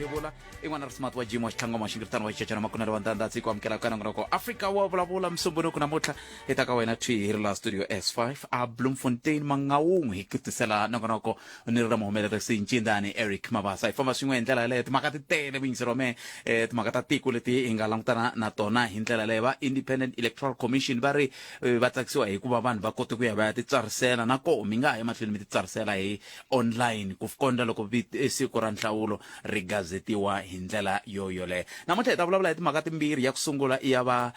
Mathebula i n'wana ri smart wa jim wa xitlhangoma xingiritano wa xicecana makunelo wa ndandhatsi ku amukela ka nongonoko Afrika wa vulavula musumbunuku namuntlha hi ta ka wena thwi hi ri la studio S5 a Bloemfontein Mangaung hi ku tisela nongonoko ni ri ra muhumelerisi Ncindani Eric Mabasa hi famba swin'we hi ndlela yaleyo timhaka ti tele muyingiseri wa mehe timhaka ta tiko leti hi nga langutana na tona hi ndlela leyo va Independent Electoral Commission va ri va tsakisiwa hi ku va vanhu va kote ku ya va ya titsarisela na koho mi nga ha emahlweni mi titsarisela hi online ku kondza loko siku ra nhlawulo ri gazetiwa hi ndlela yo yoleyo namuntlha hi ta vulavula hi timhaka timbirhi ya ku sungula i ya va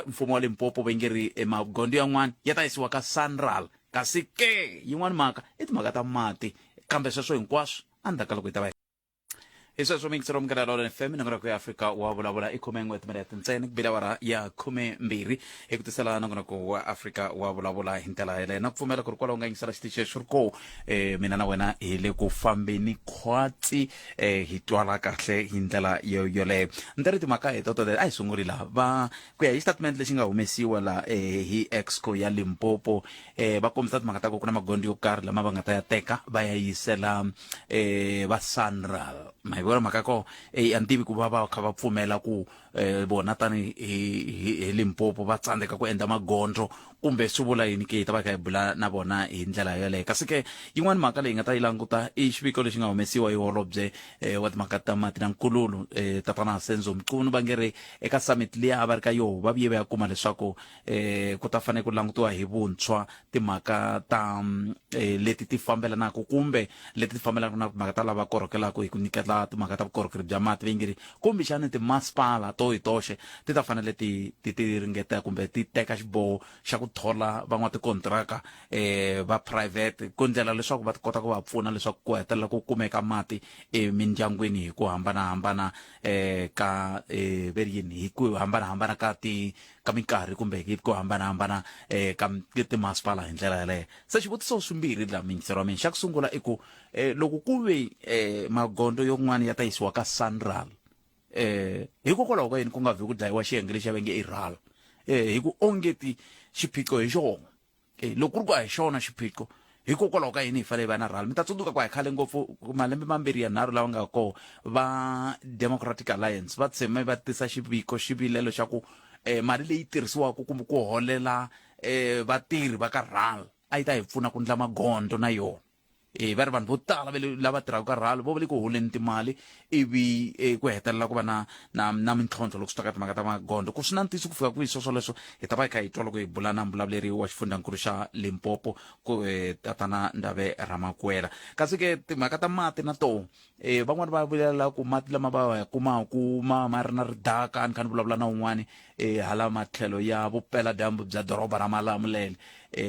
mfumo wa Limpopo va nge ri magondzo yan'wana ya ta yisiwa ka Sanral kasi ke yin'wana mhaka i timhaka ta mati kambe sweswo hinkwaswo endzhaku ka loko hi ta va hi sweswo miyingiselo munghana lonene FM nongonoko ya Afrika wa vulavula i khumen'we timinete ntsena ku bile awara ya khumembirhi hi ku tisela nongonoko wa Afrika wa vulavula hi ndlela yeleyo na ku pfumela ku ri kwalaho u nga yingisela xitichi xi ri koo mina na wena hi le ku fambeni khwatsi hi twala kahle hi ndlela yo yoleyo ni ta ri timhaka hi toto a hi sunguli laha va ku ya hi xitatimende lexi nga humesiwa la hi exco ya Limpopo va kombisa timhaka ta ku ku na magondzo yo karhi lama va nga ta ya teka va ya yisela va Sanral ma yi vona mhaka ko a ni tivi ku va va kha va pfumela ku vona tani hi Limpopo va tsandzeka ku endla magondzo kumbe swi vula yini ke hi ta va kha hi bula na vona hi ndlela yoleyo kasi ke yin'wana mhaka leyi nga ta yi languta i xiviko lexi nga humesiwa hi holobye wa timhaka ta mati na nkululo tatana Senzo Mchunu va nge ri eka summit liya a va ri ka yoho va vuye va ya kuma leswaku ku ta fanele ku langutiwa hi vuntshwa timhaka ta leti ti fambelanaka kumbe leti ti fambelanaka na timhaka ta lava korhokelaka hi ku nyikela timhaka ta vukorhokeri bya mati va nge ri kumbexani timasipala to hi toxe ti ta fanele ti ti ti ringeta kumbe ti teka xiboho xa ku thola van'watikontiraka va private ku ndlela leswaku va kota ku va pfuna leswaku ku hetelela ku kumeka mati emindyangwini hi ku hambanahambana ka ve ri yini hi ku hambanahambana ka ti ka minkarhi kumbe hi ku hambanahambana ka timasipala hi ndlela yaleyo se xivutiso swimbirhi la miyingiseri wa mina xa ku sungula i ku loko ku ve magondzo yan'wana ya ta yisiwa ka Sanral hikokwalaho ka yini ku nga vi ku dlayiwa xiyenge lexi va nge i RAL hi ku ongeti xiphiqo hi xona loko ku ri ku a hi xona xiphiqo hikokwalaho ka yini hi fanele hi va na RAL mi ta tsundzuka ku a hi khale ngopfu malembe mambirhi ya nharhu lawa nga koho va Democratic Alliance va tshame va tisa xiviko xivilelo xa ku mali leyi tirhisiwaka kumbe ku holela vatirhi va ka RAL a yi ta hi pfuna ku ndla magondzo na yona va ri vanhu vo tala va le lava tirhaka ka RAL vo va le ku holeni timali ivi ku hetelela ku va na na na mintlhontlho loko swi ta ka timhaka ta magondzo ku swi na ntiyiso ku fika kwihi swo swoleswo hi ta va hi kha hi twa loko hi bula na mbulavuleri wa xifundzankulu xa Limpopo ku tatana Ndavhe Ramakuela kasi ke timhaka ta mati na toho van'wani va vulela ku mati lama va ya kumaku ma ma ri na ridaka ni kha ni vulavula na un'wani hala matlhelo ya vupeladyambu bya doroba ra Malamulele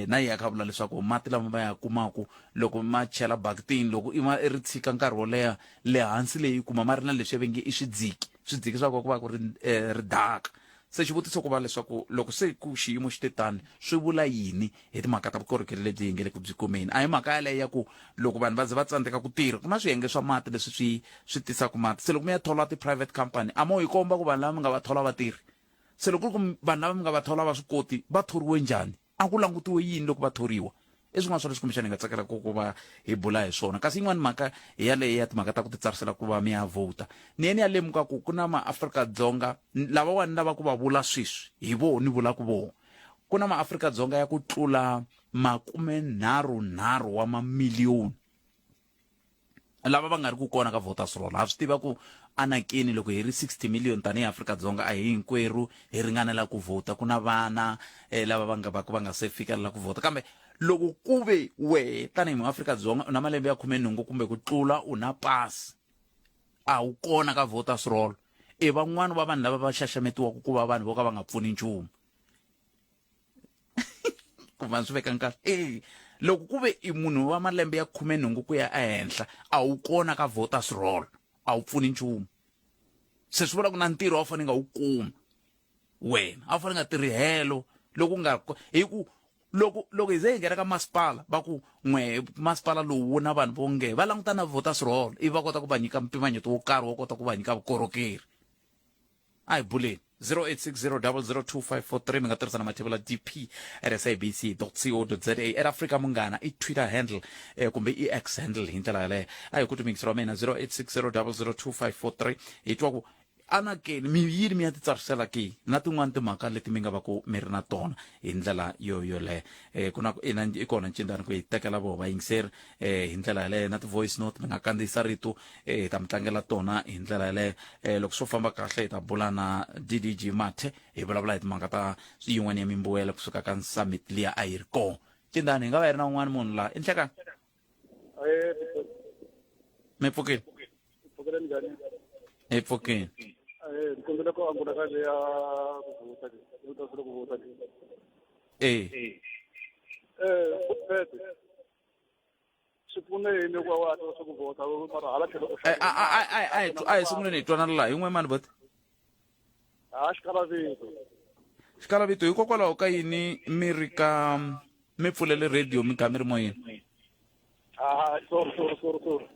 na yehe a kha vula leswaku mati lama va ya kumaku loko ma chela bakitini loko i ma i ri tshika nkarhi wo leha le hansi leyi kuma ma ri na leswi va nge i swidziki swidziki swa ku va ku ri ridaka se xivutiso ku va leswaku loko se ku xiyimo xi te tani swi vula yini hi timhaka ta vukorhokeri lebyi hi nge le ku byi kumeni a hi mhaka yaleyo ya ku loko vanhu va ze va tsandzeka ku tirha ku na swiyenge swa mati leswi swi swi tisaka mati se loko mi ya thola ti-private company a mo hi komba ku vanhu lava mi nga va thola va tirhi se loko ku ri ku vanhu lava mi nga va thola va swi koti va thoriwe njhani a ku langutiwe yini loko va thoriwa i swin'wana swa leswi kumbexana hi nga tsakelaka ku va hi bula hi swona kasi yin'wana mhaka hi yaleyo ya timhaka ta ku titsarisela ku va mi ya vhota ni ye ni ya lemuka ku ku na maAfrika-Dzonga lavawani lava ku va vula sweswi hi voho ni vulaka voho ku na maAfrika-Dzonga ya ku tlula makumenharhunharhu wa mamiliyoni lava va nga ri ku kona ka voters roll ha swi tiva ku anakeni loko hi ri 60 million tanihi Afrika-Dzonga a hi hinkwerhu hi ringanela ku vhota ku na vana lava va nga va va nga se fikelela ku vhota kambe loko ku ve wehe tanihi muAfrika-Dzonga u na malembe ya khumenhungu kumbe ku tlula u na pasi a wu kona ka voters roll i van'wana va vanhu lava va xaxametiwaka ku va vanhu vo ka va nga pfuni nchumu ku va swi veka nkarhi e loko ku ve i munhu wa malembe ya khumenhungu ku ya ehenhla a wu kona ka voters roll a wu pfuni nchumu se swi vula ku na ntirho a wu fanele nga wu kuma wena a wu fanele nga tirhi helo loko nga hi ku loko loko hi ze hi nghena ka masipala va ku n'we masipala lowu wu na vanhu vo nge va languta na voters roll ivi va kota ku va nyika mpimanyeto wo karhi wo kota ku va nyika vukorhokeri a hi buleni. 0860002543 mi nga tirhisa na mathevula dp at sabc co za at Africa Munghana i Twitter handle kumbe i X handle hi ndlela yaleyo. A hi ku timingisi ra mina 0860002543 hi twa ku anakeni mi yini mi ya titsarisela ke na tin'wana timhaka leti mi nga va ku mi ri na tona hi ndlela yo yoleyo. Ku na ina i kona ncindani ku hi tekela voho vayingiseri hi ndlela yaleyo na ti-voice note mi nga kandziyisa rito hi ta mi tlangela tona hi ndlela yaleyo. Loko swo famba kahle hi ta bula na DDG Mathe hi vulavula hi timhaka ta yin'wana ya mimbuyelo kusuka ka summit liya a yi ri kona. Cindani hi nga va hi ri na un'wana munhu laha i nhlekani mi pfukile? Pfukile njhani? Hi pfukile. Ni kombela ku angula ka leya ku vhota le, yo ta ku vhota le. Fete swi pfune yini ku va wa tiva swa ku vhota mara hala tlhelo u a a a a a hi a hi sunguleni hi twanana laha hi n'we mani boti. Ha xikalavito. Xikalavito hikokwalaho ka yini mi ri ka mi pfulele radio mi kha mi ri moyeni? Ha sorry sorry sorry sorry.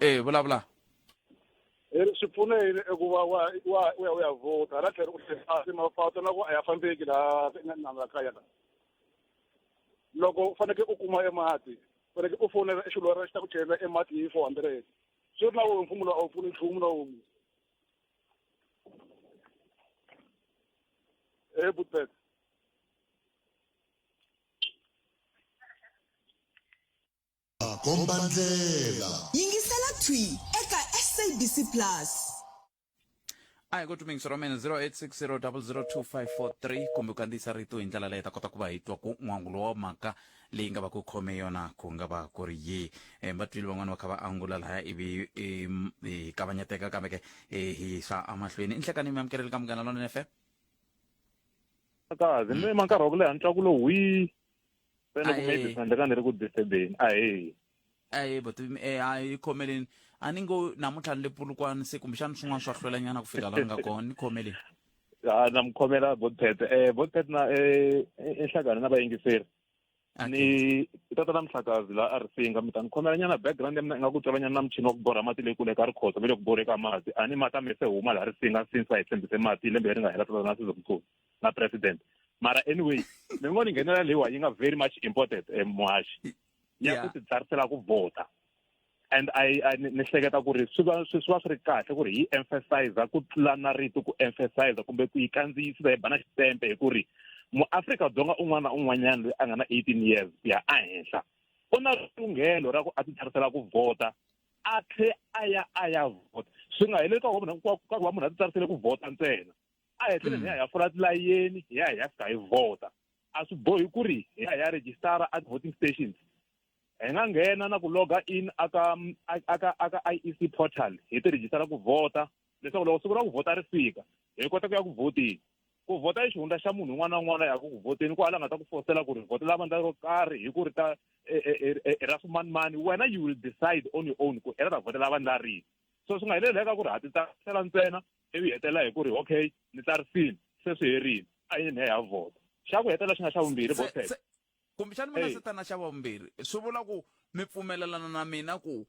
Eh vulavula. Swi pfune yini eku va wa wa u ya u ya vhota hala tlhelo u tlhela mapato na ku a ya fambeki laha na la kaya la. Loko u fanekele u kuma e mati fanekele u fonela e xilora xi ta ku chelela e mati hi 400 swi ri na wona mfumo lowu a wu pfuni nchumu na wun'we. E Budpet. Komba ndlela. Yingisela thwi eka SABC Plus. A hi ku tumingisi ra mina 0860002543 kumbe u kandziyisa rito hi ndlela leyi ta kota ku va hi twa ku n'wangulo wa mhaka leyi nga va ku khome yona ku nga va ku ri yihi. Va twile van'wana va kha va angula lahaya ivi hi kavanyeteka kambe ke hi yisa emahlweni. I nhlekani mi amukeleli ka Munghana Lonene FM. Kazi ni ma nkarhi wa ku leha ni twa ku lo hwii. Se ni ku maybe swi endleka ni ri ku disturbeni. Ahee. Ahe but a yi khomeleni a ni ngo namuntlha ni le Polokwane se kumbexana swin'wana swa hlwelanyana ku fika laha ni nga kona ni khomeleni. Ha na mi khomela Botpet. Botpet na enhlangano na vayingiseri. Ni tatana Mhlakazi la a Risinga mi ta ni khomela nyana background ya mina ingaku twala nyana na muchini wa ku borha mati le kule ka Rikhotso ve le ku borhe ka mati. A ni mati a me se huma laha Risinga since va hi tshembise mati lembe leri nga hela tatana Sizomkhulu na president. Mara anyway ni ngo ni nghenela leyiwa yi nga very much important muhaxi ya ku titsarisela ku vhota. And I ni hleketa ku ri swi va swi va swi ri kahle ku ri hi emphasize ku tlula na rito ku emphasize kumbe ku yi kandziyisisa hi ba na xitempe hi ku ri muAfrika-Dzonga un'wana na un'wanyana loyi a nga na 18 years ku ya ehenhla u na lunghelo ra ku a titsarisela ku vhota a tlhe a ya a ya vhota. Swi nga heleli ka ku va ka ku va munhu a titsarisele ku vhota ntsena, a hi tlheleni hi ya hi ya fola tilayeni hi ya hi ya fika hi vhota. A swi bohi ku ri hi ya hi ya registara at voting stations. Hi nga nghena na ku loga in aka aka aka IEC portal hi ti rejistara ku vhota leswaku loko siku ra ku vhota ri fika hi kota ku ya ku vhoteni. Ku vhota i xihundla xa munhu un'wana na un'wana a yaka ku vhoteni ku hala nga ta ku fosela ku ri vhotela vandla ro karhi hi ku ri ta ra swimanimani, wena you will decide on your own ku i la ta vhotela vandla rihi. So swi nga heleli eka ku ri ha ti tsarisela ntsena ivi hetelela hi ku ri okay ni tsarisile se swi herile a yini hi ya vhota. Xa ku hetelela xi nga xa vumbirhi Botpet. Kumbexana mi nga se ta na xa vumbirhi swi vula ku mi pfumelelana na mina ku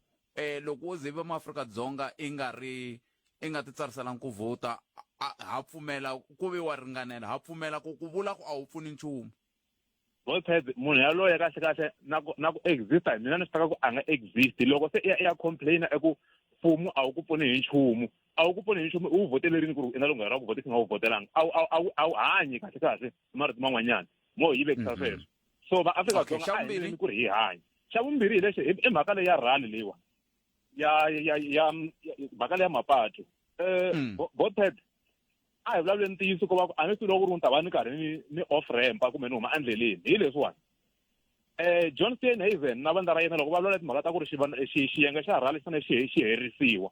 loko wo ze va maAfrika-Dzonga i nga ri i nga ti tsariselangi ku vhota ha pfumela ku ve wa ringanela ha pfumela ku ku vula ku a wu pfuni nchumu. Volpez munhu yaloye kahle kahle na ku na ku exista hi mina ni swi tiva ku a nga exist loko se i ya i ya complain-a eku mfumo a wu ku pfuni hi nchumu a wu ku pfuni hi nchumu u wu vhotele rini ku ri i na lunghelo ra ku vhota i nga wu vhotelanga a wu a wu a wu hanyi kahle kahle hi marito man'wanyana mo hi yi vekisa sweswo. So va Afrika-Dzonga a hi yimeni ku ri hi hanya. Xa vumbirhi hi lexi i mhaka leyi ya rally leyiwa ya ya ya mhaka leyi ya mapatu. Bothead a hi vulavuleni ntiyiso ko va ku a ni swi loko ku ri ni ta va ni karhi ni ni off ramp kumbe ni huma endleleni hi leswiwani. John Steenhuisen na vandla ra yena loko va vulavula timhaka ta ku ri xiyenge xa rally xi fanele xi xi herisiwa.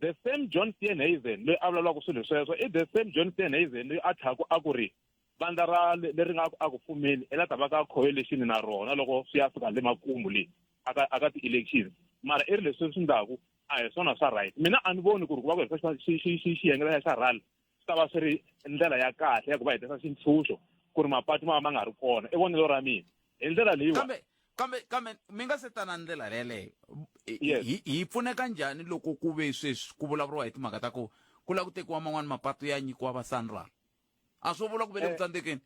The same John Steenhuisen loyi a vulavulaka swilo sweswo i the same John Steenhuisen loyi a tlhaku a ku ri vandla ra leri nga a ku fumeni i la ta va ka coalition na rona loko swi ya fika le makumu le aka aka ti-elections mara i ri leswi swi ndlaku a hi swona swa right. Mina a ni voni ku ri ku va ku herisa xiyenge lexa xa rally swi ta va swi ri ndlela ya kahle ya ku va hetisa xintshunxo ku ri mapatu ma va ma nga ri kona. I vonelo ra mina hi ndlela leyiwa. Kambe kambe kambe mi nga se ta na ndlela yeleyo hi pfuneka njhani loko ku ve sweswi ku vulavuriwa hi timhaka ta ku Ku lava ku tekiwa man'wani mapatu ya nyikiwa va Sanral. A swo vula ku ve le ku tsandzekeni?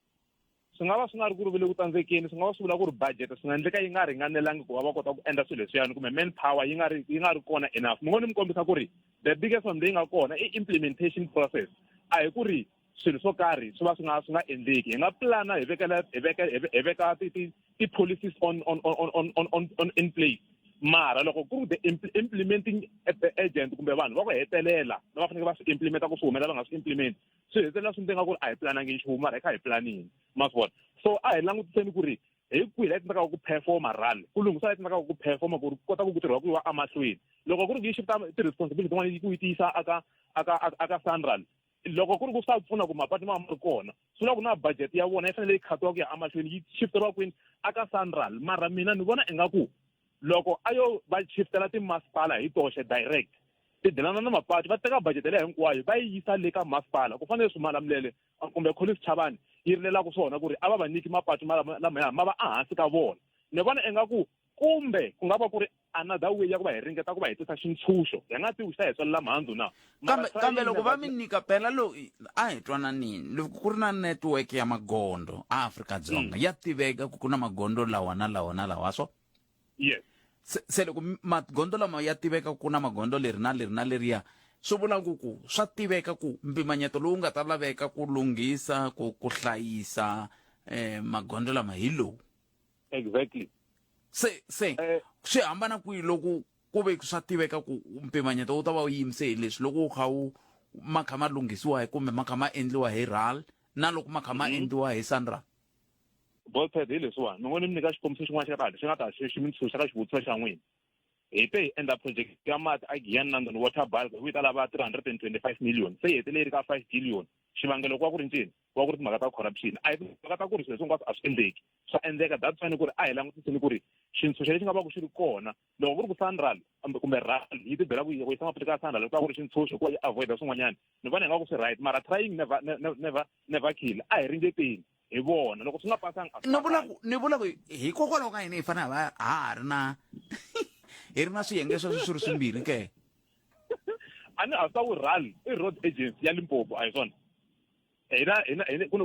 Swi nga va swi nga ri ku ri ve le ku tsandzekeni, swi nga va swi vula ku ri budget swi nga endleka yi nga ringanelangi ku va va kota ku endla swilo leswiyani, kumbe manpower yi nga ri kona enough. Ni ngo ni mi kombisa ku ri the biggest one leyi nga kona i implementation process. A hi ku ri swilo swo karhi swi va swi nga endleki. Hi nga plana, hi vekela, hi veka ti policies on in place, mara loko ku ri the implementing agent kumbe vanhu va ku hetelela lava fanekele va swi implementa ku swi humelela, va nga swi implement, swi hetelela swi ndzi nga ku ri a hi planangi nchumu, mara hi kha hi planini, ma swi vona. So a hi langutiseni ku ri hi kwihi la yi tsandzekaka ku performa RAL, ku lunghisa la yi tsandzekaka ku performa, ku ri kota ku tirhiwa ku yiwa emahlweni. Loko ku ri ku yi shifta ti-responsibility tin'wana ku yi tiyisa aka Sanral, loko ku ri ku swa pfuna ku mapatu ma va ma ri kona, swi vula ku na budget ya vona yi fanele yi khatiwa ku ya emahlweni, yi shifteriwa kwini? Aka Sanral. Mara mina ni vona ingaku loko a yo va shiftela timasipala hi toxe direct, ti dilana na mapatu, va teka budget leyi hinkwayo va yi yisa le ka masipala, ku fanele swi kumbe Collins Chabane yi rilelaka swona ku ri a va va nyiki mapatu lamaya ma va ehansi ka vona. Ni vona ingaku kumbe ku nga va ku ri another way ya ku va hi ringeta ku va hi tisa xintshunxo, hi nga tivi xi ta hi tswalela mhandzu na. Kambe loko va mi nyika phela, lo a hi twananini, loko ku ri na network ya magondo a Afrika-Dzonga, ya tiveka ku ku na magondo lawa na lawa na lawa, swo Yes. Se loko magondo lama ya tiveka ku na magondo leri na leri na leriya, swi vula ku swa tiveka ku mpimanyeto lowu nga ta laveka ku lunghisa, ku hlayisa magondo lama hi lowu. Exactly. Se swi hambana kwihi loko ku ve swa tiveka ku mpimanyeto wu ta va wu yimise hi leswi, loko wu kha wu ma kha ma lunghisiwa hi kumbe ma kha ma endliwa hi RAL na loko ma kha ma endliwa hi Sanral? Bolted hi leswiwani, ni ngo ni mi nyika xikombiso xin'wana xi nga ta xi mi ntshunxa ka xivutiso xa n'wina. Hi te hi endla project ya mati a Giyani London Water Bulk, hi ku yi ta lava 325 million, se yi hetelele yi ri ka 5 billion. Xivangelo ku va ku ri ncini? Ku va ku ri timhaka ta corruption. A hi timhaka ta ku ri swilo leswi hinkwaswo a swi endleki, swa endleka. That's why ni ku ri a hi langutiseni ku ri xintshunxo lexi nga va ku xi ri kona, loko ku ri ku Sanral kumbe RAL yi ti byela ku yi yisa mapatu ka Sanral, ku va ku ri xintshunxo ku va yi avoida swin'wanyana. Ni vona ingaku swi right, mara trying never, never, never kill. A hi ringeteni hi vona loko swi nga pasanga, a swi Ni vula pasanga. Ni vula ku hikokwalaho ka yini hi fanele hi va ha ha ri na hi ri na swiyenge sweswo swi ri swimbirhi ke? A ni a swi ku RAL i road agency ya Limpopo, a hi swona? Hina ku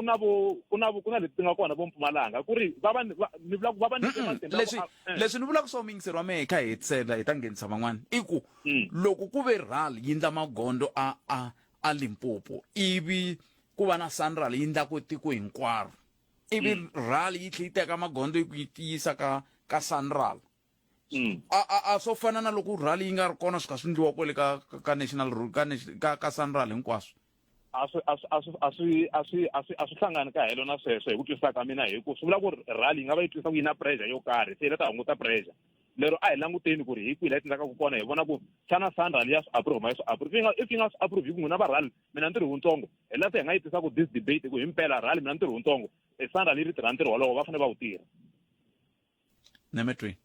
na vo ku na leti ti nga kona vo Mpumalanga, ku ri va va ni vula ku va va nyike matimba Leswi leswi ni vulaka swo, muyingiseri wa mehe, hi kha hi hetisela, hi ta nghenisa van'wana, i ku loko ku ve RAL yi ndla magondo a Limpopo, ivi ku va na Sanral yi ndla ku tiko hinkwaro, ivi RAL yi tlhe yi teka magondo yi ku yi tiyisa ka Sanral, a swo fana na loko RAL yi nga ri kona, swi kha swi ndliwa kwele ka national road ka Sanral hinkwaswo. A swi hlangani ka helo na sweswo hi ku twisisa ka mina, hi ku swi vula ku ri RAL yi nga va yi twisisa ku yi na pressure yo karhi, se yi la ta hunguta pressure lero. A hi languteni ku ri hi kwihi la yi tsandzekaka kona, hi vona ku xana Sanral ya swi approve, ma yi swi approve. If yi nga swi approve, hi ku n'wina va RAL mina ntirho wutsongo, hi la se hi nga yi tisaka this debate ku hi mpela RAL mina ntirho wutsongo, Sanral yi ri tirha ntirho wolowo va fanele va wu tirha. Nemetwi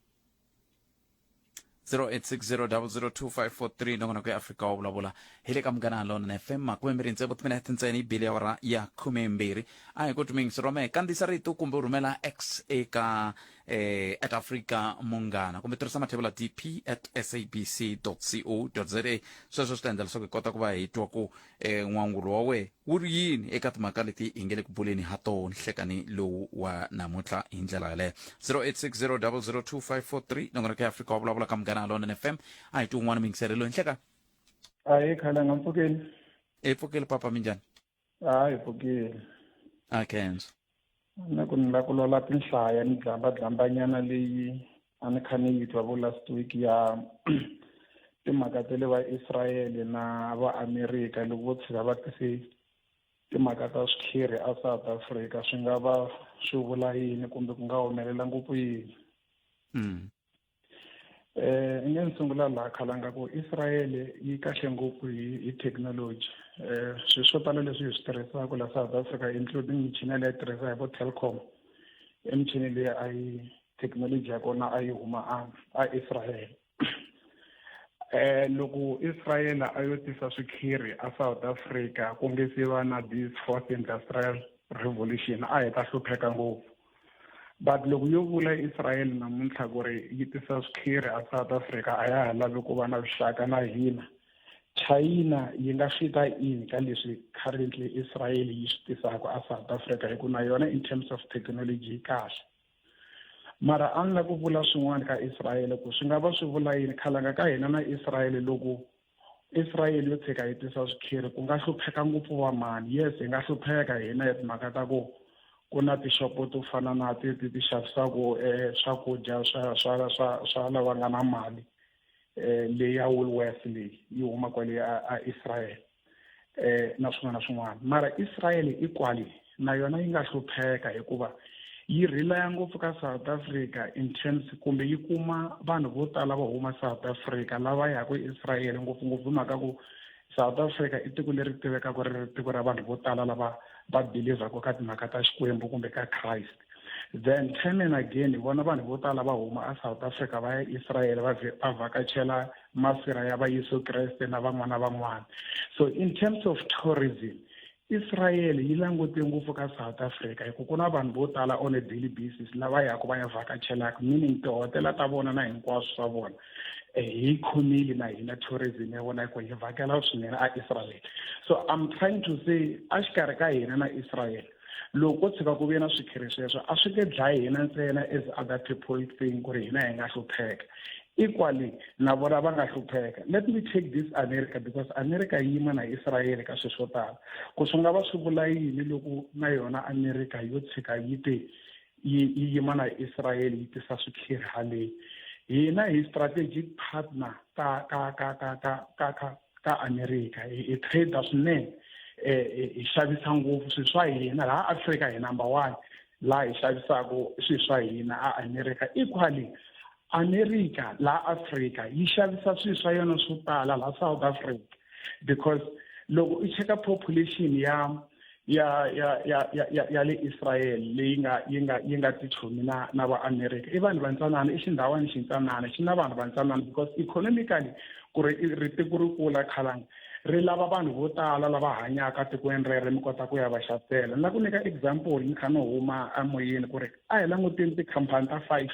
0860002543, nongonoko ya Afrika wa Vulavula hi le ka Munghana Lonene FM, 26 timinete ntsena yi bile awara ya 12. A hi ku tumingisi rome kandziyisa rito kumbe u rhumela x eka @AfrikaMunghana, kumbe tirhisa mathebula dp@sabc co za. Sweswo swi ta endla leswaku hi kota ku va hi twa ku n'wangulo wa we wu ri yini eka timhaka leti hi nge le ku buleni ha toho nhlekani lowu wa namuntlha hi ndlela yaleyo. 0860002543, nongonoko ya Afrika wa Vulavula ka Munghana Lonene FM. A hi twi un'wana muyingiseri loyi. Nhleka. Ahi, khalanga, mpfukeni. Hi pfukile papa, minjhani? Hayi, pfukile. A khensa. Na ku ni la ku lola tinhlaya ni dlamba dlambanyana leyi a ni kha ni yi twa vo last week ya timhaka ta le va Israyele na va Amerika, loko vo tshika va tise timhaka ta swikhiri a South Africa, swi nga va swi vula yini kumbe ku nga humelela ngopfu yini? I nge ni sungula laha, khalanga, ku Israel yi kahle ngopfu hi technology. Swilo swo tala leswi hi swi tirhisaka la South Africa, including michini leyi tirhisa hi vo Telkom, i michini leyi a yi technology ya kona a yi huma a Israel. Loko Israel a yo tisa swikhiri a South Africa ku nge se va na this fourth industrial revolution, a hi ta hlupheka ngopfu. But loko yo vula Israel namuntlha ku ri yi tisa swikhiri a South Africa, a ya ha lavi ku va na vuxaka na hina. China yi nga fita in ka leswi currently Israel yi swi tisaka a South Africa hi ku na yona in terms of technology yi kahle. Mara a ni la ku vula swin'wana ka Israel ku swi nga va swi vula yini khalanga ka hina na Israel loko Israel yo tshika yi tisa swikhiri ku nga hlupheka ngopfu va mani. Yes hi nga hlupheka hina hi timhaka ta ku ku na tixopo to fana na ti ti xavisaka swakudya swa swa swa swa lava nga na mali leyi ya Woolworths leyi yi huma kwale a Israel na swin'wana na swin'wana. Mara Israel equally na yona yi nga hlupheka hikuva yi relaya ngopfu ka South Africa in terms kumbe yi kuma vanhu vo tala va huma South Africa lava yaka Israel ngopfungopfu hi mhaka ku South Africa i tiko leri tivekaka ri ri tiko ra vanhu vo tala lava va believer-ka ka timhaka ta Xikwembu kumbe ka Christ. Then time and again hi vona vanhu vo tala va huma a South Africa va ya Israel va va vhakachela masirha ya va Yesu Kreste na van'wana na van'wana. So in terms of tourism Israel yi langute ngopfu ka South Africa hi ku ku na vanhu vo tala on a daily basis lava yaka va ya vhakachelaka, meaning tihotela ta vona na hinkwaswo swa vona hi khomile na hina tourism ya vona hi ku hi vhakela swinene a Israel. So I'm trying to say a xikarhi ka hina na Israel loko ko tshika ku ve na swikhiri sweswo a swi nge dlayi hina ntsena as other people think ku ri hina hi nga hlupheka. Equally na vona va nga hlupheka. Let me take this America because America yi yima na Israel ka swilo swo tala. Ku swi nga va swi vula yini loko na yona America yo tshika yi te yi yi yima na Israel yi tisa swikhiri haleni. Hina hi strategic partner ka ka ka ka ka ka ka ka America hi trade swinene, hi xavisa ngopfu swilo swa hina laha Africa, hi number 1 laha hi xavisaka swilo swa hina a America. Equally America laha Africa yi xavisa swilo swa yona swo tala laha South Africa because loko u cheka population ya ya ya ya ya ya ya le Israel leyi nga yi nga yi nga tichomi na na va America i vanhu vantsanana, i xindhawani xintsanana xi na vanhu vantsanana because economically ku ri ri tiko ri kula khalanga ri lava vanhu vo tala lava hanyaka tikweni rero mi kota ku ya va xavisela. Ni la ku nyika example ni kha ni huma emoyeni ku ri a hi languteni tikhampani ta 5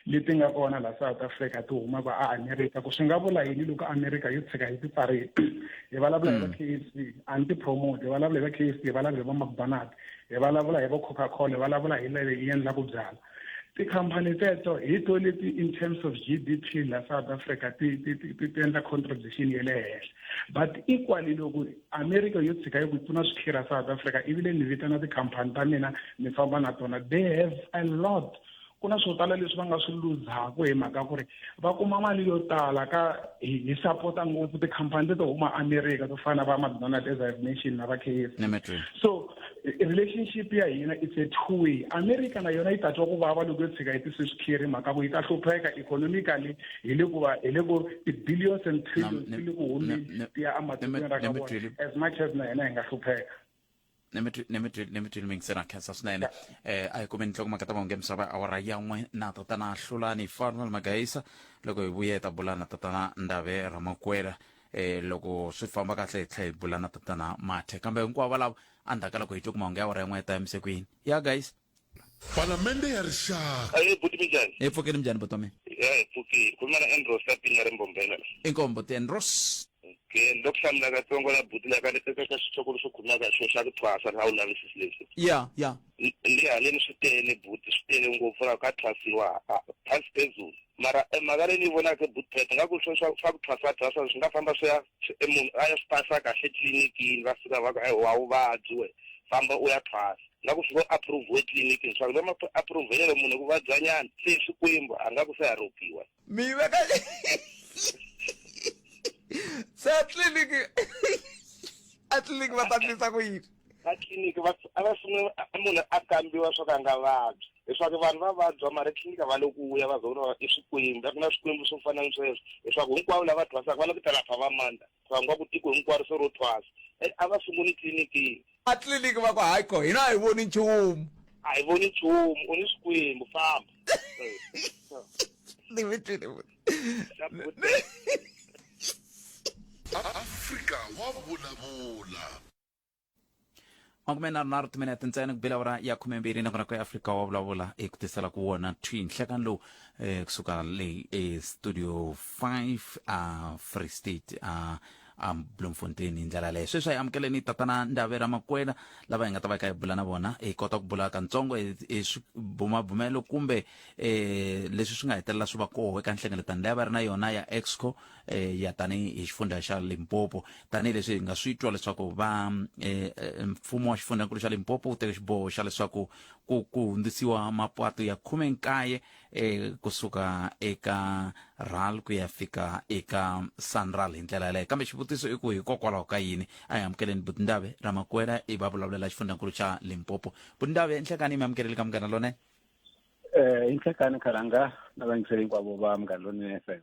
leti nga kona la South Africa ti humaka a America ku swi nga vula yini loko America yo tshika yi ti pfarile. Hi vulavula hi va KFC, a ni ti promote, hi vulavula hi va KFC, hi vulavula hi va McDonald's, hi vulavula hi va Coca-Cola, hi vulavula hi leyi yi endlaka byala. Tikhampani teto hi to leti in terms of GDP la South Africa ti ti ti ti endla contribution ya le henhla. But equally loko America yo tshika yi ku pfuna swikhira South Africa ivile ni vitana tikhampani ta mina ni famba na tona, they have a lot. Ku na swo tala leswi va nga swi luzaku hi mhaka ku ri va kuma mali yo tala ka hi sapota ngopfu tikhampani leti huma America to fana va McDonald's as I've mentioned na va KFC. So relationship ya hina it's a two way. America na yona yi ta twa ku vava loko yo tshika yi tise swikhiri mhaka ku yi ta hlupheka economically hi le ku va hi le ku ti-billions and trillions ti le ku humeni ti ya ematikweni ra ka vona as much as na hina hi nga hlupheka. Ni mi twile mingisela khensa swinene. A hi kumeni nhlokomhaka ta mahungu ya misava awara ya 1 na tatana Hlulani Fanuel Magaisa. Loko hi vuya hi ta bula na tatana Ndave Ramakwela, loko swi famba kahle hi tlhela hi bula na tatana Mathe, kambe hinkwavo valavo endzhaku ka loko hi twe ku mahungu ya awara ya 1 ta yimise ku yini ya guys. Palamende ya Rixaka. Aye buti minjhani? Hi pfukile, minjhani buti wa mina? Ya hi pfukile. Khuluma na Andros la Pinya re Mbombela la. Inkomu buti Andros. Okay, ni lo ku hlamula katsongo la buti la ka ka ka xihloko lexo khulumaka hi xona xa ku thwasa a wu lavisisi leswi. Ya, ya. Ni haleni swi tele buti, swi tele ngopfu la ka thwasiwa phansi phezulu. Mara e mhaka leyi ni yi vonaka buti Pet nga ku swa swa ku thwasa thwasa swi nga famba swi ya e munhu a ya swi pasa kahle etliliniki va fika va ku a wu vabyi we famba u ya thwasa. Nga ku swi ngo approve etliliniki leswaku va ma approve-ele munhu ku vabyanyana se Xikwembu a nga ku se a ropiwa. Mi yi veka se a tliliniki a tliliniki va ta endlisa ku yini? A tliliniki va a va sungula munhu a kambiwa swa ku a nga vabyi leswaku vanhu va vabya mara etliliniki a va le ku vuya va za i swikwembu a ku na swikwembu swo fana ni sweswo leswaku hinkwavo lava thwasaka va la ku ta lapha va mandla va nga ku tiko hinkwaro se ro thwasa a va sunguli tliliniki. A tliliniki va ku hayi ko hina a hi voni nchumu. A hi voni nchumu u ni swikwembu famba. Ni mi twile buti. Afrika wa vulavula. 43 timinete ntsena ku bela awara ya 12 nakona ku Afrika wa vulavula hi ku tisela ku wona thwi nhlekani lowu kusuka le studio 5 a Free State a. a Bloemfontein hi ndlela yaleyo. Sweswi a hi amukeleni tatana Ndave Ramakwela lava hi nga ta va hi kha hi bula na vona, hi kota ku bula kantsongo hi hi swibumabumelo kumbe eh leswi swi nga hetelela swi va koho eka nhlengeletano leyi a va ri na yona ya Exco eh ya tanihi hi xifundza xa Limpopo, tanihileswi hi nga swi twa leswaku va eh, mfumo wa xifundzankulu xa Limpopo wu teke xiboho xa leswaku ku ku hundzisiwa mapatu ya 19 e kusuka eka RAL ku ya fika eka SANRAL hi ndlela yaleyo. Kambe xivutiso i ku hikokwalaho ka yini? A hi amukeleni Buti Ndave Ramakwela i va vulavulela xifundzankulu xa Limpopo. Buti Ndave, nhlekani mi amukeleli ka Munghana Lonene. Eh, inhlekani Khalanga na vayingiseri hinkwavo va Munghana Lonene FM.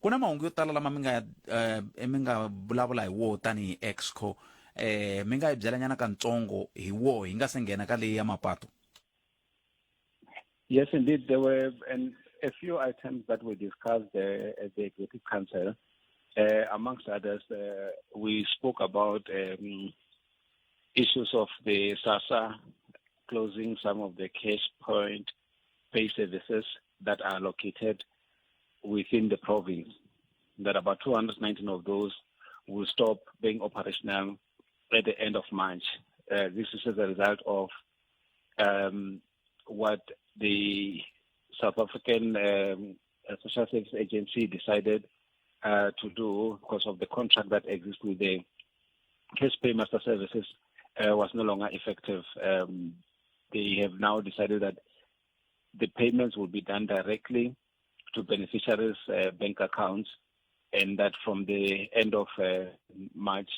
Ku na mahungu yo tala lama mi nga eh, mi nga vulavula hi wo tanihi Exco. Eh, mi nga hi byelanyana kantsongo hi wo hi nga se nghena ka leyi ya mapatu. Yes, indeed. There were a few items that were discussed at the Executive Council. Amongst others, we spoke about issues of the SASSA closing some of the cash point pay services that are located within the province, that about 219 of those will stop being operational at the end of March. This is as a result of what the South African Social Service Agency decided to do because of the contract that exists with the Cash Paymaster Services was no longer effective. They have now decided that the payments will be done directly to beneficiaries' bank accounts, and that from the end of March,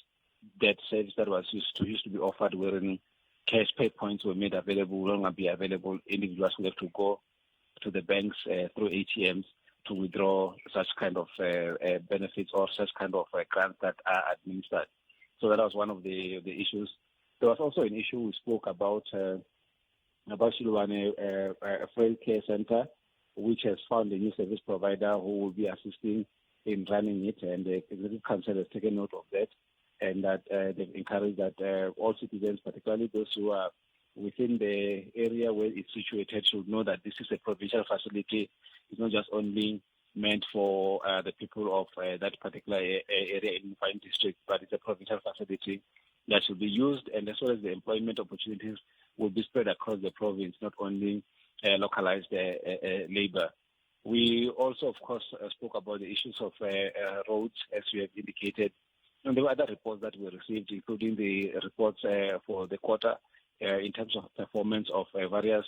that service that was used to be offered wherein cash pay points were made available will no longer be available. Individuals will have to go to the banks through ATMs to withdraw such kind of benefits or such kind of grants that are administered. So that was one of the issues. There was also an issue we spoke about Shiluvane Frail Care Center, which has found a new service provider who will be assisting in running it, and the Executive Council has taken note of that, and that they've encouraged that all citizens, particularly those who are within the area where it's situated, should know that this is a provincial facility. It's not just only meant for the people of that particular area in Mopani District, but it's a provincial facility that should be used, and as well as the employment opportunities will be spread across the province, not only localized labor. We also, of course, spoke about the issues of roads, as we have indicated. And there were other reports that we received, including the reports for the quarter in terms of performance of various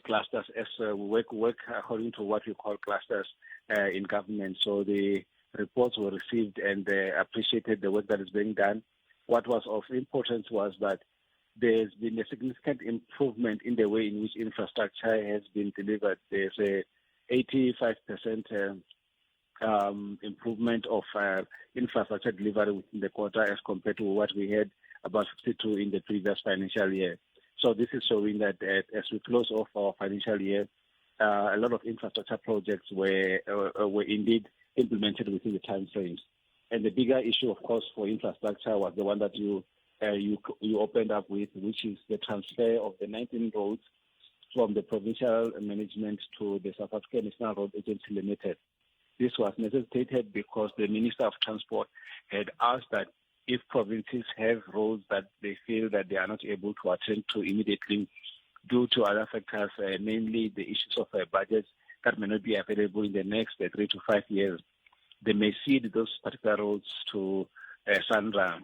clusters, as we work according to what we call clusters in government. So the reports were received and appreciated the work that is being done. What was of importance was that there's been a significant improvement in the way in which infrastructure has been delivered. There's a 85% improvement of infrastructure delivery within the quarter as compared to what we had about 62 in the previous financial year. So this is showing that as we close off our financial year, a lot of infrastructure projects were indeed implemented within the time frames. And the bigger issue, of course, for infrastructure was the one that you opened up with, which is the transfer of the 19 roads from the provincial management to the South African National Road Agency Limited. This was necessitated because the Minister of Transport had asked that if provinces have roads that they feel that they are not able to attend to immediately due to other factors, namely the issues of budgets that may not be available in the next 3 to 5 years, they may cede those particular roads to SANRAL.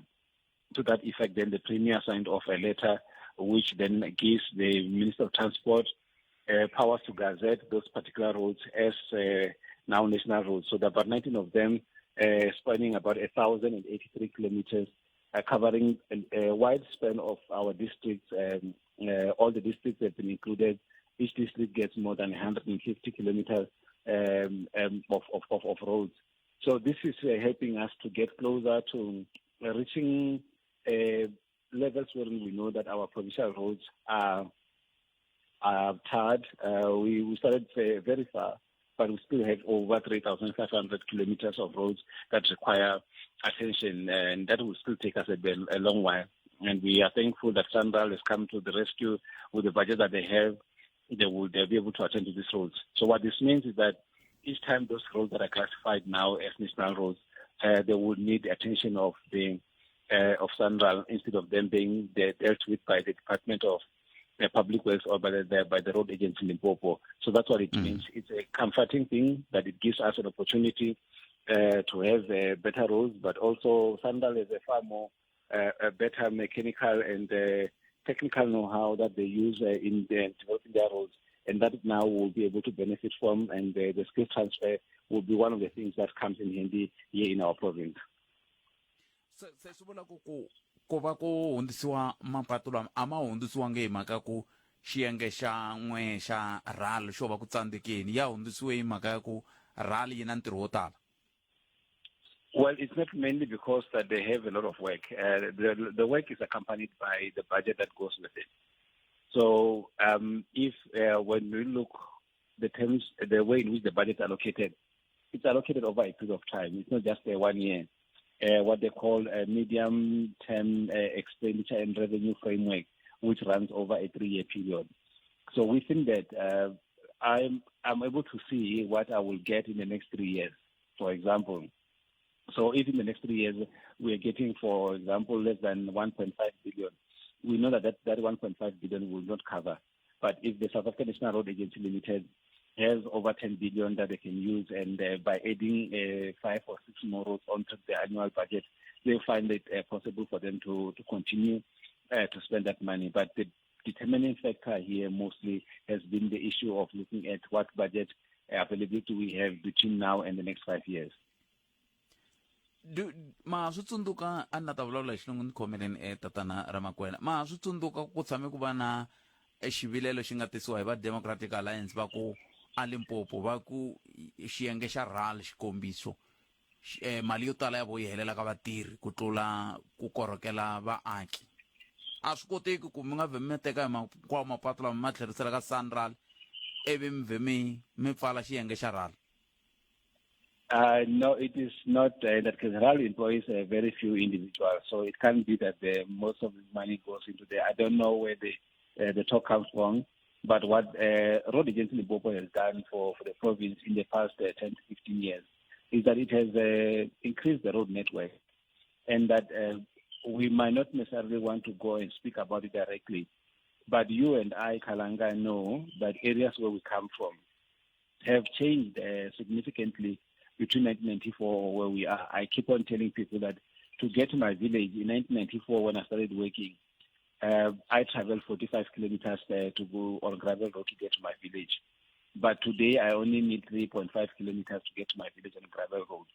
To that effect, then the Premier signed off a letter which then gives the Minister of Transport powers to gazette those particular roads as now national roads. So there are about 19 of them, spanning about 1,083 kilometers, covering a wide span of our districts. All the districts have been included. Each district gets more than 150 kilometers of roads. So this is helping us to get closer to reaching levels where we know that our provincial roads are tarred. We started very far, but we still have over 3,500 kilometers of roads that require attention, and that will still take us a long while. And we are thankful that SANRAL has come to the rescue with the budget that they have. They will be able to attend to these roads. So what this means is that each time those roads that are classified now as national roads They would need attention of the of SANRAL instead of them being dealt with by the Department of Public Works or by the, by the Road Agency Limpopo. So that's what it means. It's a comforting thing that it gives us an opportunity to have better roads, but also SANRAL is a far more a better mechanical and technical know-how that they use in developing their roads, and that now we'll be able to benefit from, and the skill transfer will be one of the things that comes in handy here in our province. Se se swi vula ku ku ku va ku hundzisiwa mapatu lama a ma hundzisiwangi hi mhaka ku xiyenge xa n'we xa RAL xo va ku tsandzekeni ya hundzisiwe hi mhaka ya ku RAL yi na ntirho wo tala. Well, it's not mainly because that they have a lot of work. The work is accompanied by the budget that goes with it. So if when we look the terms, the way in which the budget is allocated, it's allocated over a period of time. It's not just a 1 year. What they call a medium-term expenditure and revenue framework, which runs over a 3-year period. So we think that I'm able to see what I will get in the next 3 years, for example. So if in the next 3 years we are getting, for example, less than 1.5 billion, we know that 1.5 billion will not cover. But if the South African National Road Agency Limited has over 10 billion that they can use, and by adding 5 or 6 more roads onto the annual budget, they find it possible for them to continue to spend that money. But the determining factor here mostly has been the issue of looking at what budget availability we have between now and the next 5 years. Ma swi tsundzuka a ni la ta vulavula hi xilungu ni khomeleni tatana Ramakwena, ma swi tsundzuka ku tshame ku va na xivilelo xi nga tisiwa hi va Democratic Alliance va ku a Limpopo va ku xiyenge xa RAL xikombiso mali yo tala ya vo yi helela ka vatirhi ku tlula ku korhokela vaaki. A swi koteki ku mi nga vhe mi teka hi hinkwawo mapatu lama ma tlherisela ka SANRAL ivi mi vhe mi pfala xiyenge xa RAL? No, it is not that because RAL employs very few individuals, so it can't be that most of the money goes into there. I don't know where the talk comes from, but what Road Agency Limpopo has done for the province in the past 10 to 15 years is that it has increased the road network, and that we might not necessarily want to go and speak about it directly, but you and I, Kalanga, know that areas where we come from have changed significantly between 1994 where we are. I keep on telling people that to get to my village in 1994 when I started working, I traveled 45 kilometers to go on gravel road to get to my village. But today I only need 3.5 kilometers to get to my village on gravel road.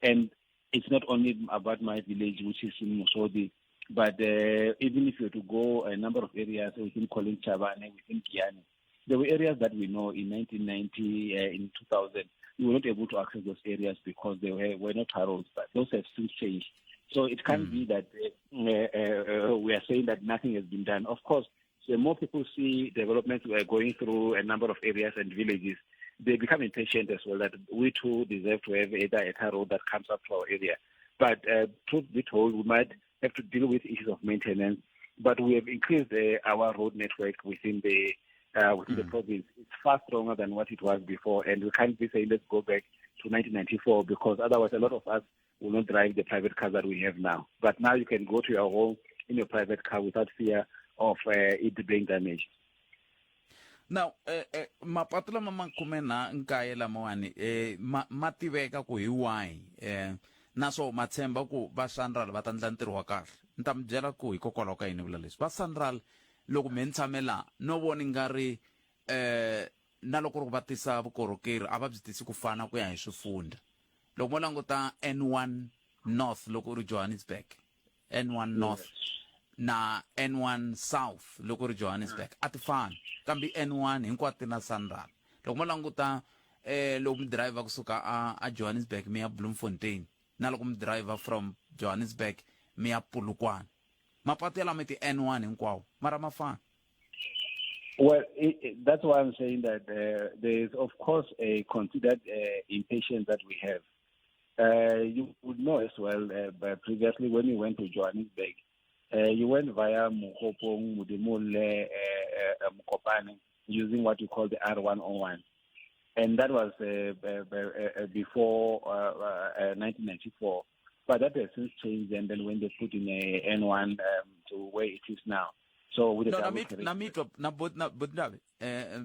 And it's not only about my village, which is in Musodi, but even if you were to go a number of areas within Collins Chabane, within Giyani, there were areas that we know in 1990, in 2000, we were not able to access those areas because they were not roads, but those have since changed. So it can't be that we are saying that nothing has been done. Of course, the more people see developments we are going through a number of areas and villages, they become impatient as well, that we too deserve to have either a tar road that comes up to our area. But truth be told, we might have to deal with issues of maintenance, but we have increased our road network within the province. It's far stronger than what it was before, and we can't be saying let's go back to 1994, because otherwise a lot of us will not drive the private cars that we have now. But now you can go to your home in your private car without fear of it being damaged. Now, mapatu lama ma khume na nkaye lamawani ma tiveka ku hi wahi, naswo ma tshemba ku va SANRAL va ta endla ntirho wa kahle. Ni ta mi byela ku hikokwalaho ka yini vula leswi. Va SANRAL loko me ni tshame laha no vona nga ri na loko ri ku va tisa vukorhokeri a va byi tisi ku fana ku ya hi swifundha. Loko mo languta N1 North loko u ri Johannesburg, N1 North na N1 South loko ri Johannesburg a ti fani, kambe N1 hinkwato ti na SANRAL. Loko mo languta loko mi driver kusuka a Johannesburg mi ya Bloemfontein na loko mi driver from Johannesburg mi ya Polokwane, mapatu ya lama ti N1 hinkwawo mara ma fani. Well, that's why I'm saying that there is, of course, a considered impatience that we have. You would know as well, but previously when you went to Johannesburg, you went via Mookgophong, Modimolle, Mokopane, using what you call the R101. And that was before 1994. But that has since changed, and then when they put in a N1 to where it is now. So with the no na double mi carriage- na mi twa na bo na bo ndavi eh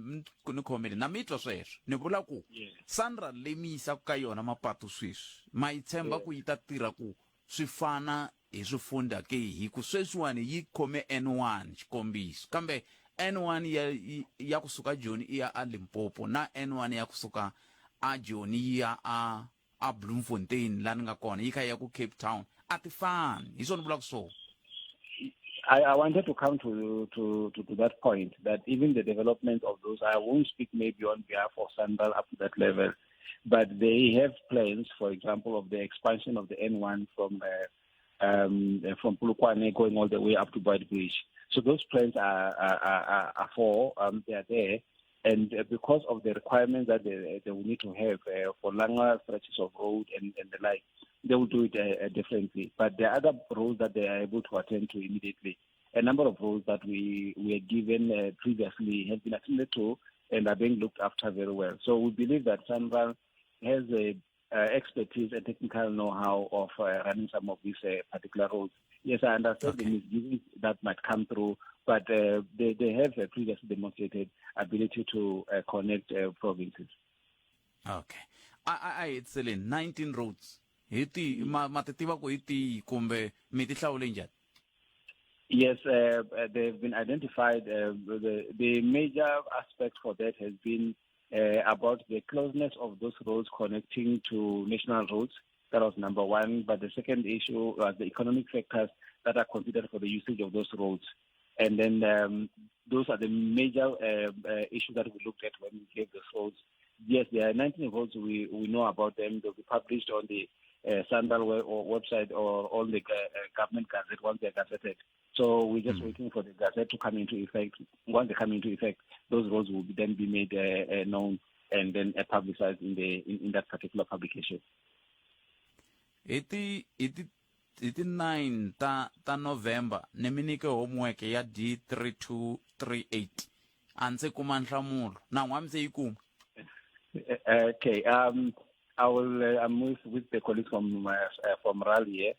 ni khomile na mi twa sweswo ni vula ku Sandra leyi mi yisaka ka yona mapatu sweswi ma yi tshemba ku yi ta tirha ku swi fana hi swifundha ke hi ku sweswiwani yi khome N1 xikombiso kambe N1 ya ya kusuka Joni i ya a Limpopo na N1 ya kusuka a Joni yi ya a a Bloemfontein la ni nga kona yi kha yi ya ku Cape Town a ti fani hi swona vulaka swona. I wanted to come to that point, that even the development of those, I won't speak maybe on behalf of SANRAL up to that level, but they have plans, for example, of the expansion of the N1 from Polokwane going all the way up to Beitbridge. So those plans are for, they are there. And because of the requirements that they will need to have for longer stretches of road and the like, they will do it differently. But there are other roads that they are able to attend to immediately. A number of roads that we were given previously have been attended to and are being looked after very well. So we believe that SANRAL has a expertise and technical know-how of running some of these particular roads. Yes, I understand the misgivings that might come through, but they have previously demonstrated ability to connect provinces. Okay. A hetiseleni 19 roads. Hi ti ma ti tiva ku hi tihi kumbe mi ti hlawule njhani? Yes, they've been identified. The major aspect for that has been about the closeness of those roads connecting to national roads. That was number one. But the second issue was the economic factors that are considered for the usage of those roads. And then those are the major issues that we looked at when we gave those roads. Yes, there are 19 roads. We know about them. They'll be published on the SANRAL or website or on the government gazette once they're gazetted. So we're just waiting for the gazette to come into effect. Once they come into effect, those roads will then be made known and then publicized in that particular publication. Hi ti 9 ta November ni mi nyike homework ya D3238. A ndzi kuma nhlamulo. Na n'wa mi se yi kuma? Okay. I will. I'm with the colleagues from RAL here.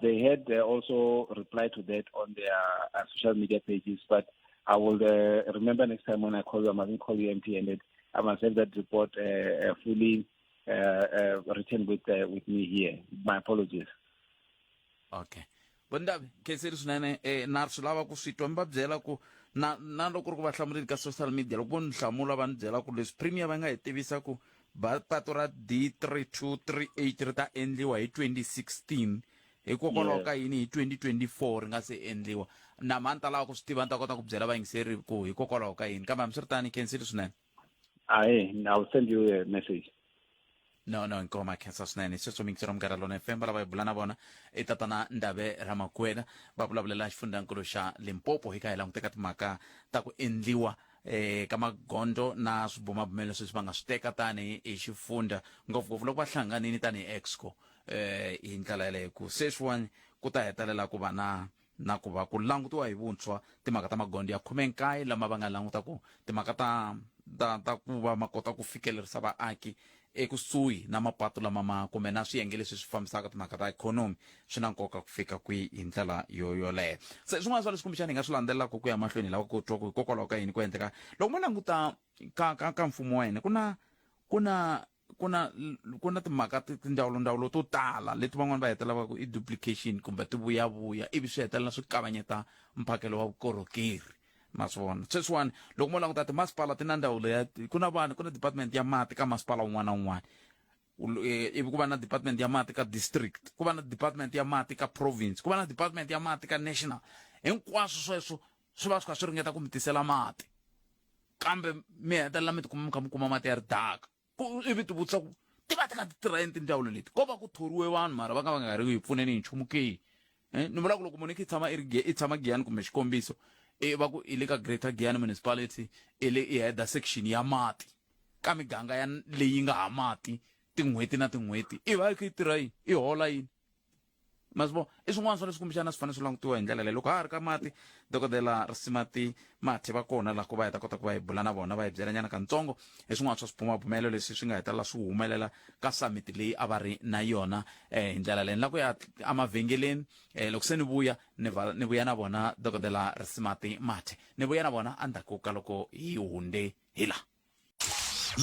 They had also replied to that on their social media pages, but I will remember next time when I call you, I mustn't call you empty-handed. I must have that report fully written with me here. My apologies. Okay. Bondabi, khenseri swinene, na swi lava ku swi twa, mi va byela ku na loko ri ku va hlamuleni ka social media, loko vo ni hlamula va ni byela ku leswi Premier va nga hi tivisa ku ba pato ra D3238 ri ta endliwa hi 2016, hikokwalaho ka yini hi 2024 ri nga se endliwa? Na mhani ta lava ku swi tiva, ni ta kota ku byela vayingiseri ku hikokwalaho ka yini. Kambe hambiswiritano, khensile swinene. Aye, I'll send you a message. No, no, nkoma khensa swinene. Sweswo mi yingisela Munghana Lonene FM, va lava hi bula na vona i tatana Ndavhe Ramakuela, va vulavulela xifundzankulu xa Limpopo. Hi kha hi languteka timhaka ta ku endliwa ka magondzo na swibumabumelo sweswi va nga swi teka tanihi hi xifundza, ngopfungopfu loko va hlanganile tanihi Exco, hi ndlela yaleyo ku sweswiwani ku ta hetelela ku va na ku va ku langutiwa hi vuntshwa timhaka ta magondzo ya 19 lama va nga languta ku timhaka ta ku va ma kota ku fikelerisa vaaki ekusuhi na mapatu lama ma kumbe na swiyenge leswi swi fambisaka timhaka ta ikhonomi swi na nkoka ku fika kwihi hi ndlela yo yoleyo. Se swin'wana swa leswi kumbexana hi nga swi landzelelaka ku ya mahlweni hi lava ku twa ku hikokwalaho ka yini ku endleka loko mo languta ka mfumo wa hina ku na timhaka tindzawulo-ndzawulo to tala leti van'wani va hetelela va ku i duplication kumbe ti vuyavuya ivi swi hetelela swi kavanyeta mphakelo wa vukorhokeri. Ma swi vona sweswiwani loko mo languta timasipala ti na ndzawulo ya ku na vanhu ku na department ya mati ka masipala wun'wana na wun'wana, ivi ku va na department ya mati ka district, ku va na department ya mati ka province, ku va na department ya mati ka national. Hinkwaswo sweswo swi va swi kha swi ringeta ku mi tisela mati, kambe mi hetelela mi tikuma mi kha mi kuma mati ya ridaka. Ku ivi ti vutisa ku ti va ti kha ti tirha yini tindzawulo leti, ko va ku thoriwe vanhu mara va nga va nga ri ku hi pfuneni hi nchumu ke? Ni vula ku loko munhu i kha i tshama i ri i tshama Giyani kumbe xikombiso, i va ku i le ka Greater Giyani Municipality, i le i head section ya mati ka miganga ya leyi nga ha mati tin'hweti na tin'hweti, i va i kha i tirha yini, i hola yini? Ma swi vona, i swin'wana swa leswi kumbexana swi fanele swi langutiwa hi ndlela leyi. Loko ha ha ri ka mati, Dokodela Risimati Mathe va kona laha ku va hi ta kota ku va hi bula na vona, va hi byelanyana kantsongo hi swin'wana swa swibumabumelo leswi swi nga hetelela swi humelela ka summit leyi a va ri na yona. Hi ndlela leyi ni lava ku ya emavhengeleni, loko se ni vuya ni va ni vuya na vona Dokodela Risimati Mathe, ni vuya na vona endzhaku ka loko hi hunde hi la.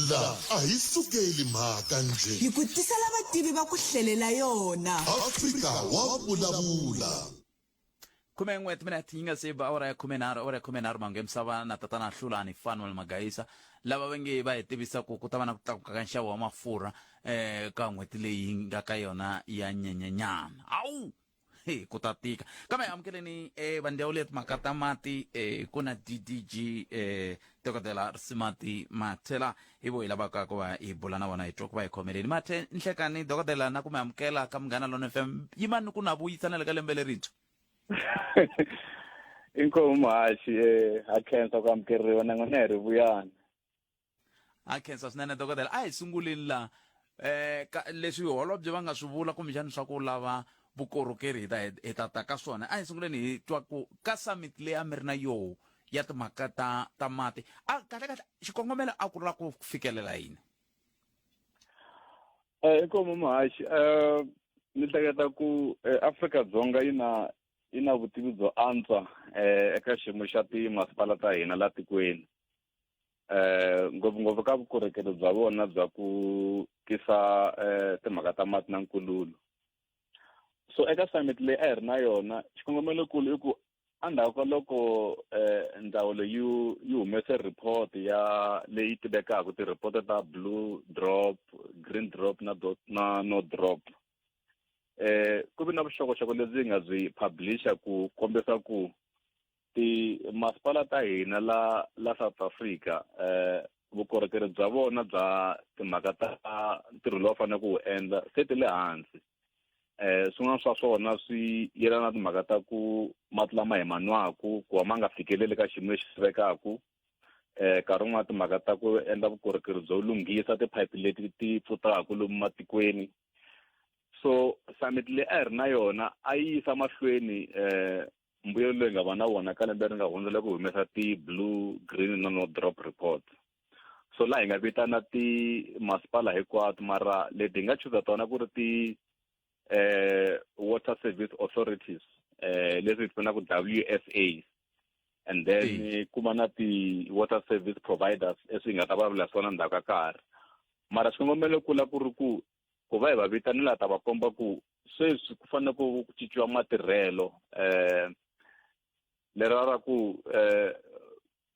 La a hi sukeli mhaka njhe. Hi ku tisela vativi va ku hlelela yona. Afrika wa vulavula. 11 timinete yi nga se ba awara ya 13, awara ya 13 mango ya misava na tatana Hlulani Fanuel Magaisa lava va nge va hi tivisa ku ku ta va na ku tlakuka ka nxavo wa mafurha ka n'hweti leyi nga ka yona ya Nyenyenyana. Hawu! He, ku ta tika. Kambe amukeleni vandyawulo ya timhaka ta mati, ku na DDG Dokodela Risimati Mathela hi vo hi lavaka ku va hi bula na vona, hi twa ku va hi khomeleni. Mathe, nhlekani dokodela na ku mi amukela ka Munghana Lone FM. Yimani ku na vuyisa na le ka lembe lerintshwa. Inkomu muhaxi, ha khensa ku amukeriwa na n'wina hi ri vuyani. A khensa swinene dokodela. A hi sunguleni la ka leswi holobye va nga swi vula kumbexani swa ku lava vukorhokeri hi ta hi ta ta ka swona. A hi sunguleni hi twa ku ka summit leyi a mi ri na yoho ya timhaka ta ta mati, a kahle kahle xikongomelo a ku ri la ku fikelela yini? Inkomu muhaxi, ni hleketa ku Afrika-Dzonga yi na yi na vutivi byo antswa eka xiyimo xa timasipala ta hina la tikweni, ngopfungopfu ka vukorhokeri bya vona bya ku tisa timhaka ta mati na nkululo. So eka summit leyi a hi ri na yona, xikongomelokulu i ku endzhaku ka loko ndzawulo yi humese report ya leyi tivekaka, ti-report ta blue drop, green drop na dot, na no drop, ku vi na vuxokoxoko lebyi hi nga byi publisha ku kombisa ku timasipala ta hina la South Africa, vukorhokeri bya vona bya timhaka ta ntirho lowu va faneleke ku wu endla se ti le hansi. Swin'wana swa swona swi yelana na timhaka ta ku mati lama hi ma nwaku ku va ma nga fikeleli ka xiyimo lexi lavekaka, nkarhi wun'wana timhaka ta ku endla vukorhokeri byo lunghisa tiphayiphi leti ti pfutaka lomu matikweni. So summit leyi a hi ri na yona a yi yisa mahlweni mbuyelo loyi nga va na wona ka lembe ri nga hundza loko hi humesa ti-blue, green na no drop report. So laha hi nga vitana timasipala hinkwato, mara leti hi nga chuza tona ku ri ti water service authorities, leswi hi vitanaka WSA, and then ku va na ti-water service providers leswi hi nga ta vulavula swona ndzhaku ka nkarhi. Mara xikongomelo kula ku ri ku ku va hi va vitanela ta va komba ku sweswi ku fanele ku cinciwa matirhelo, lera ra ku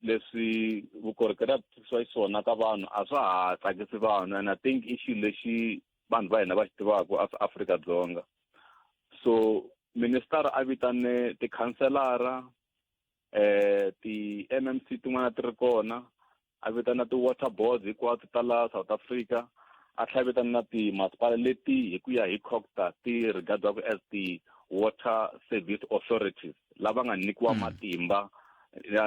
leswi vukorhokeri a byi tisiwa xiswona ka vanhu a swa ha tsakisi vanhu, and I think i xilo lexi vanhu va hina va xi tivaka Afrika-Dzonga. So minister a vitane tikhanselara, ti-M M C tin'wana ti ri kona, a vitana ti-water boards hinkwato ta la South Africa, a tlhela a vitana na timasipala leti hi ku ya hi COGTA ti regardwaku as ti-water service authorities, lava nga nyikiwa matimba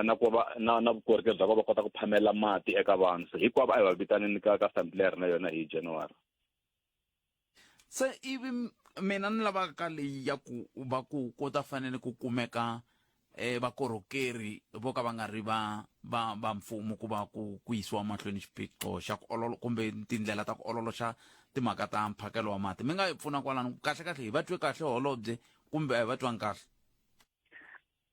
na ku va na vukorhokeri bya ku va kota ku phamela mati eka vanhu. So hinkwavo a hi va vitanini ka summit leyi ri na yona hi January. Se ivi mina ni lavaka ka leyi ya ku va ku ku ta fanele ku kumeka vakorhokeri vo ka va nga ri va mfumo ku va ku yisiwa mahlweni xiphiqo xa ku ololo kumbe tindlela ta ku ololoxa timhaka ta mphakelo wa mati. Mi nga hi pfuna kwalano kahle kahle hi va twe kahle holobye kumbe a hi va twangi kahle?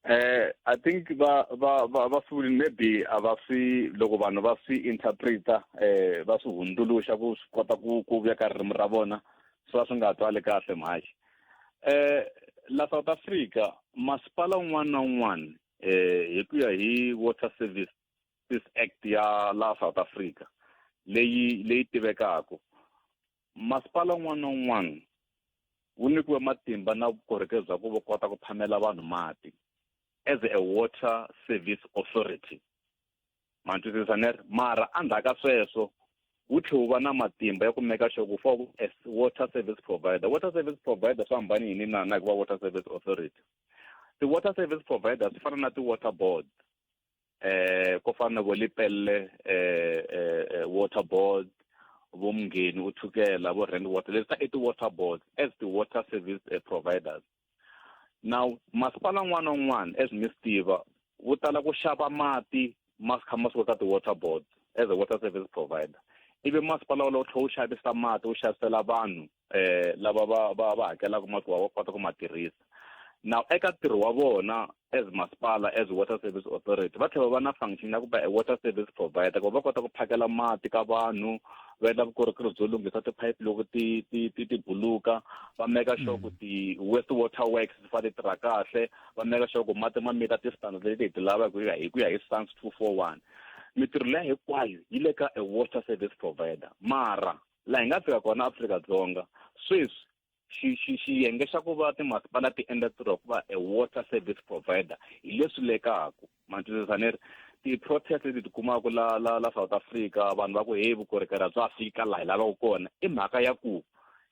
I think va va va va swi maybe a va swi loko vanhu va swi interpreta, va swi hundzuluxa ku swi kota ku vuya ka ririmi ra vona, swi va swi nga twali kahle mhaxi. La South Africa masipala wun'wana na wun'wana, hi ku ya hi Water Services Act ya la South Africa leyi tivekaka, masipala wun'wana na wun'wana wu nyikiwe matimba na vukorhokeri bya ku va kota ku phamela vanhu mati as a water service authority. Ma twisisa ne? Mara endzhaku ka sweswo wu tlhe wu va na matimba ya ku make sure ku for as water service provider. Water service provider swi hambani yini na ku va water service authority? Ti-water service providers swi fana na ti-water board, ku fana na vo Lepelle water board, vo Mngeni uThukela vo Rand Water leswi ta i ti-water boards as ti-water service eh, providers now masipala un'wana na un'wana as mi swi tiva wu tala ku xava mati ma kha ma suka ka ti-water boards as a water service provider ivi masipala wolowo tlhe wu xavisa mati wu xavisela vanhu eh lava va va va hakelaka mati wa va kota ku ma tirhisa now eka ntirho wa vona as masipala as water service authority va tlhela va na function ya ku va a water service provider ku va kota ku phakela mati ka vanhu va endla vukorhokeri byo lunghisa tiphayiphi loko ti ti ti ti buluka va meka sure ku ti waste water works ti fanele ti tirha kahle va meka sure ku mati ma mita ti-standard leti hi ti lavaka hi ku ya hi ku ya hi SANS 241 mitirho leya hinkwayo yi le ka a water service provider mara laha hi nga fika kona Afrika-Dzonga sweswi xi xi xiyenge xa ku va timasipala ti endla ntirho wa ku va a water service provider hi leswi lekaku ma twisisa ni ri ti-protest leti ti kumaka la la la South Africa vanhu va ku hey vukorhokeri a bya ha fiki laha hi lavaka kona i mhaka ya ku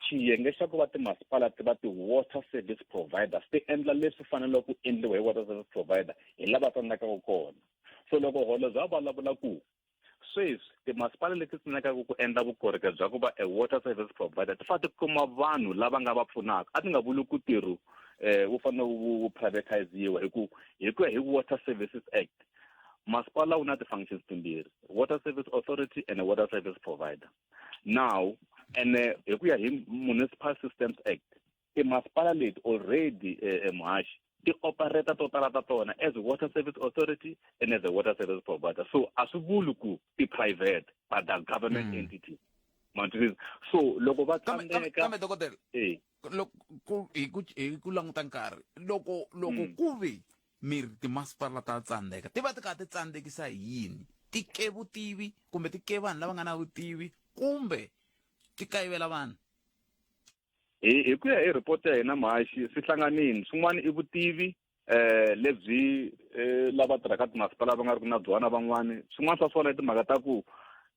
xiyenge xa ku va timasipala ti va ti-water service providers ti endla leswi faneleke ku endliwa hi water service provider hi lava tsandzekaka kona so loko holobye a vulavula ku Sweswi, timasipala leti tsandzekaka ku endla vukorhokeri bya ku va a water service provider ti fanele ti kuma vanhu lava nga va pfunaka. A ti nga vuli ku ntirho um wu fanele wu privatiziwa hi ku hi ku ya hi Water Services Act, masipala wu na ti-functions timbirhi, water service authority and a water service provider. Now, ene hi ku ya hi Municipal Systems Act, timasipala leti already eh, eh, muhaxi ti operate to tala ta tona as water service authority and as a water service provider so a swi vuli ku ti private but the government mm. entity ma so loko va tsandzeka kambe dokodela eh loko hi ku hi ku languta nkarhi loko loko mm. ku ve mi ri timasipala ta tsandzeka ti va ti kha ti tsandzekisa hi yini ti ke vutivi kumbe ti ke vanhu lava nga na vutivi kumbe ti kayivela vanhu Hi hi ku ya hi report ya hina mhaxi swi hlanganini swin'wana i vutivi eh lebyi eh, lava tirhaka timasipala va nga ri ku na byona van'wani swin'wana swa swona i timhaka ta ku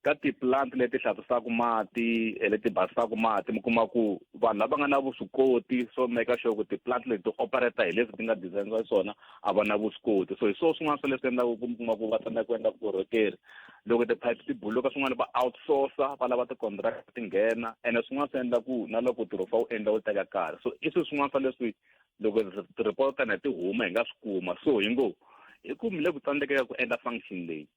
ka ti-plant leti hlantswisaka mati eh, leti basisaka mati mi kuma ku vanhu lava nga na vuswikoti swo make sure ku ti-plant leti ti operate hi leswi ti nga designiwa swona a va na vuswikoti so hi swona swin'wana swa leswi endlaka ku mi kuma ku va tsandzeka ku endla vukorhokeri loko tiphayiphi ti buluka swin'wana va outsourcer va lava ti-contract ti nghena ene swin'wana swi endla ku na loko ntirho fa wu endla wu teka nkarhi so i swilo swin'wana swa leswi loko ti-report ta ti huma hi nga swi kuma so hi ngo hi ku mi le ku tsandzekeka ku endla function leyi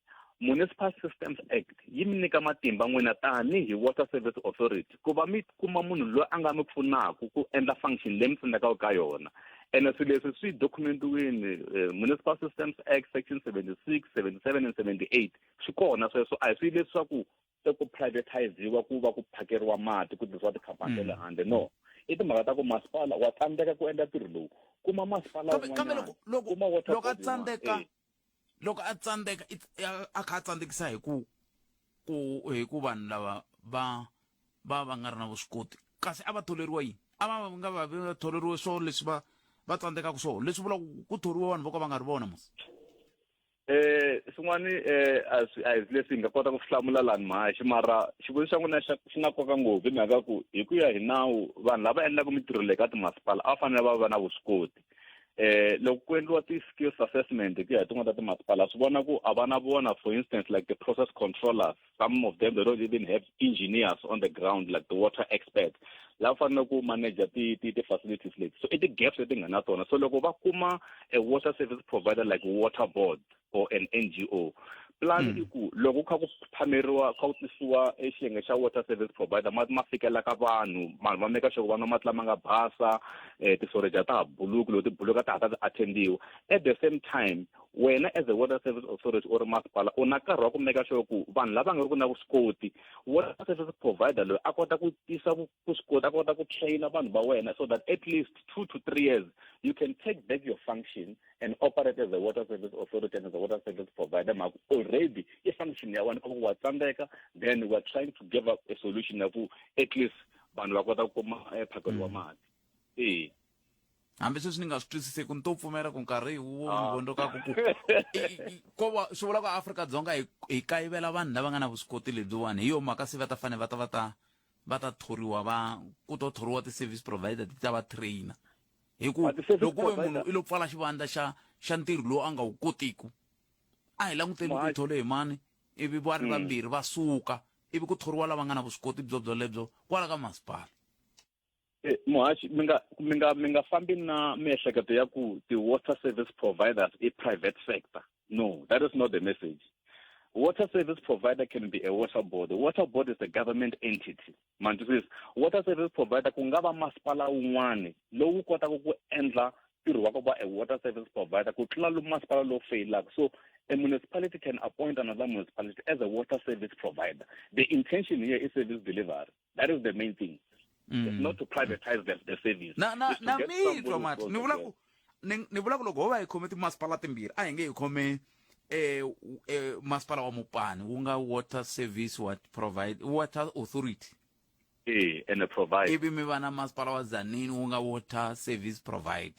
Municipal Systems Act yi mi nyika matimba n'wina tanihi Water Service Authority ku va mi kuma munhu loyi a nga mi pfunaka ku endla function leyi mi tsandzekaka ka yona ene swilo leswi swi documentiwini eh, Municipal Systems Act section 76 77 and 78 swi kona sweswo a hi swilo leswaku se ku privatiziwa ku va ku phakeriwa mati ku tirhisiwa tikhampani ta le mm. handle no i timhaka ta ku masipala wa tsandzeka ku endla ntirho lowu kuma masipala kambe loko loko a tsandzeka eh. loko a tsandzeka a kha a tsandzekisa hi ku ku hi ku vanhu lava va va va nga ri na vuswikoti kasi a va tholeriwa yini a va nga va va tholeriwe swo leswi va va tsandzekaka swona leswi vulaka ku thoriwa vanhu vo ka va nga ri vona mos Eh swin'wana eh a swi a hi leswi hi nga kota ku swi hlamula lani mhaxi mara xivutiso xa n'wina xa xi na nkoka ngopfu hi mhaka ku hi ku ya hi nawu vanhu lava endlaka mintirho leyi ka timasipala a va fanele va va na vuswikoti eh loko ku endliwa ti-skills assessment hi ku ya hi tin'wana ta timasipala swi vona ku a va na vona for instance like the process controllers some of them they don't even have engineers on the ground like the water experts lava fanele ku manager ti ti ti-facilities leti so i ti-gaps leti nga na tona so loko va kuma a water service provider like water board or an NGO plan mm. i ku loko kha ku phameriwa kha ku tisiwa exiyenge xa water service provider mati ma fikela ka vanhu vanhu va meka sure ku va nwa mati lama nga basa um tisoreja ta ha buluki loko ti buluka ta ha ta ti attendiwa at the same time wena as a water service authority or masipala u na nkarhi wa ku meka sure ku vanhu lava nga ri ku na vuswikoti water service provider loyi a kota ku tisa vuswikoti a kota ku traina vanhu va wena so that at least two to three years you can take back your function and operate as a water service authority and as a water service provider mhaka already i function ya wena wa tsandzeka then we are trying to give up a solution ya ku at least vanhu va kota ku kuma eh, phakelo wa mm. mati e hambi sweswi ni nga swi twisiseki ni to pfumela ku nkarhi wu ni ah. vondokaku ku ko va swi vula ku Afrika-Dzonga hi hi kayivela vanhu lava nga na vuswikoti lebyiwani hi yo mhaka se va ta fanele va ta va ta va ta thoriwa va ku to thoriwa ti-service provider ti ta va trainer hi ku loko ku ve munhu i lo pfala xivandla xa xa ntirho lowu a nga wu kotiku a hi languteni ku thole hi mani ivi va ri mm. vambirhi va suka ivi ku thoriwa lava nga na vuswikoti byo byolebyo kwala ka masipala. Eh, muhaxi mi nga mi nga mi nga fambi na miehleketo ya ku ti-water service providers i private sector no that is not the message water service provider can be a water board water board is a government entity mantwisisa water service provider ku nga va masipala wun'wani lowu kotaka ku endla ntirho wa ku va a water service provider ku tlula lowu masipala lowu feyilaka so a municipality can appoint another municipality as a water service provider the intention here is service delivery that is the main thing mm. it's not to privatize the, the service na na na mi twa mati ni vula ku ni ni vula ku loko ho va hi khome timasipala timbirhi a hi nge hi khome eh, eh masipala wa mupani wu nga water service what provide water authority eh and a provide ivi mi va na masipala wa Tzaneen wu nga water service provide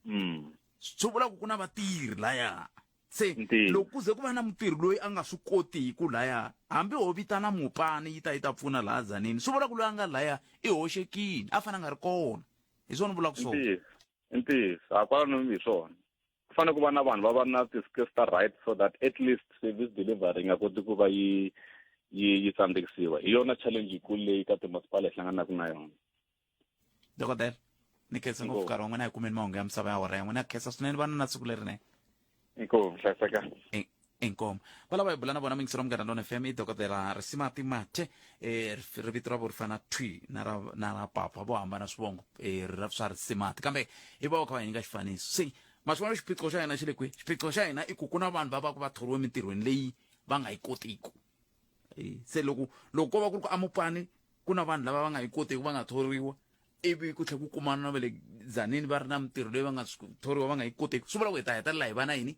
mm swi vula ku ku na vatirhi laya se loko ku ze ku va na mutirhi loyi a nga swi kotiku laya hambi ho vitana mupani yi ta yi ta pfuna laha Tzaneen swi vula ku loyi a nga laya i hoxekile a fanele a nga ri kona hi swona vulaka swona i ntiyiso a kwalano hi swona ku fanele ku va na vanhu va va na ti-skills ta right so that at least service delivery yi nga koti ku va yi yi yi tsandzekisiwa hi yona challenge yikulu leyi ka timasipala hi hlanganaka na yona dokodela ni khensa ngopfu nkarhi wa n'wina hi kumeni mahungu ya misava ya hora ya n'wina khensa swinene vana na siku lerinene inkomu hlayiseka inkomu va lava hi bula na vona mingiselo munghana lona fm i dokodela risimati mathe eh rivito ra vo ri fana thwi na ra na ra papa vo hambana swivongo eh ra swa risimati kambe i va va kha va hi nyika xifaniso se ma swi vona xiphiqo xa hina xi le kwihi xiphiqo xa hina i ku ku na vanhu va va ku va thoriwe mintirhweni leyi va nga yi kotiku se loko loko ko va ku ri ku amupani ku na vanhu lava va nga yi kotiki va nga thoriwa ivi ku tlhela ku kumana na va le Tzaneen va ri na mintirho leyi va nga thoriwa va nga yi koteki swi vula ku hi ta hetelela hi va na yini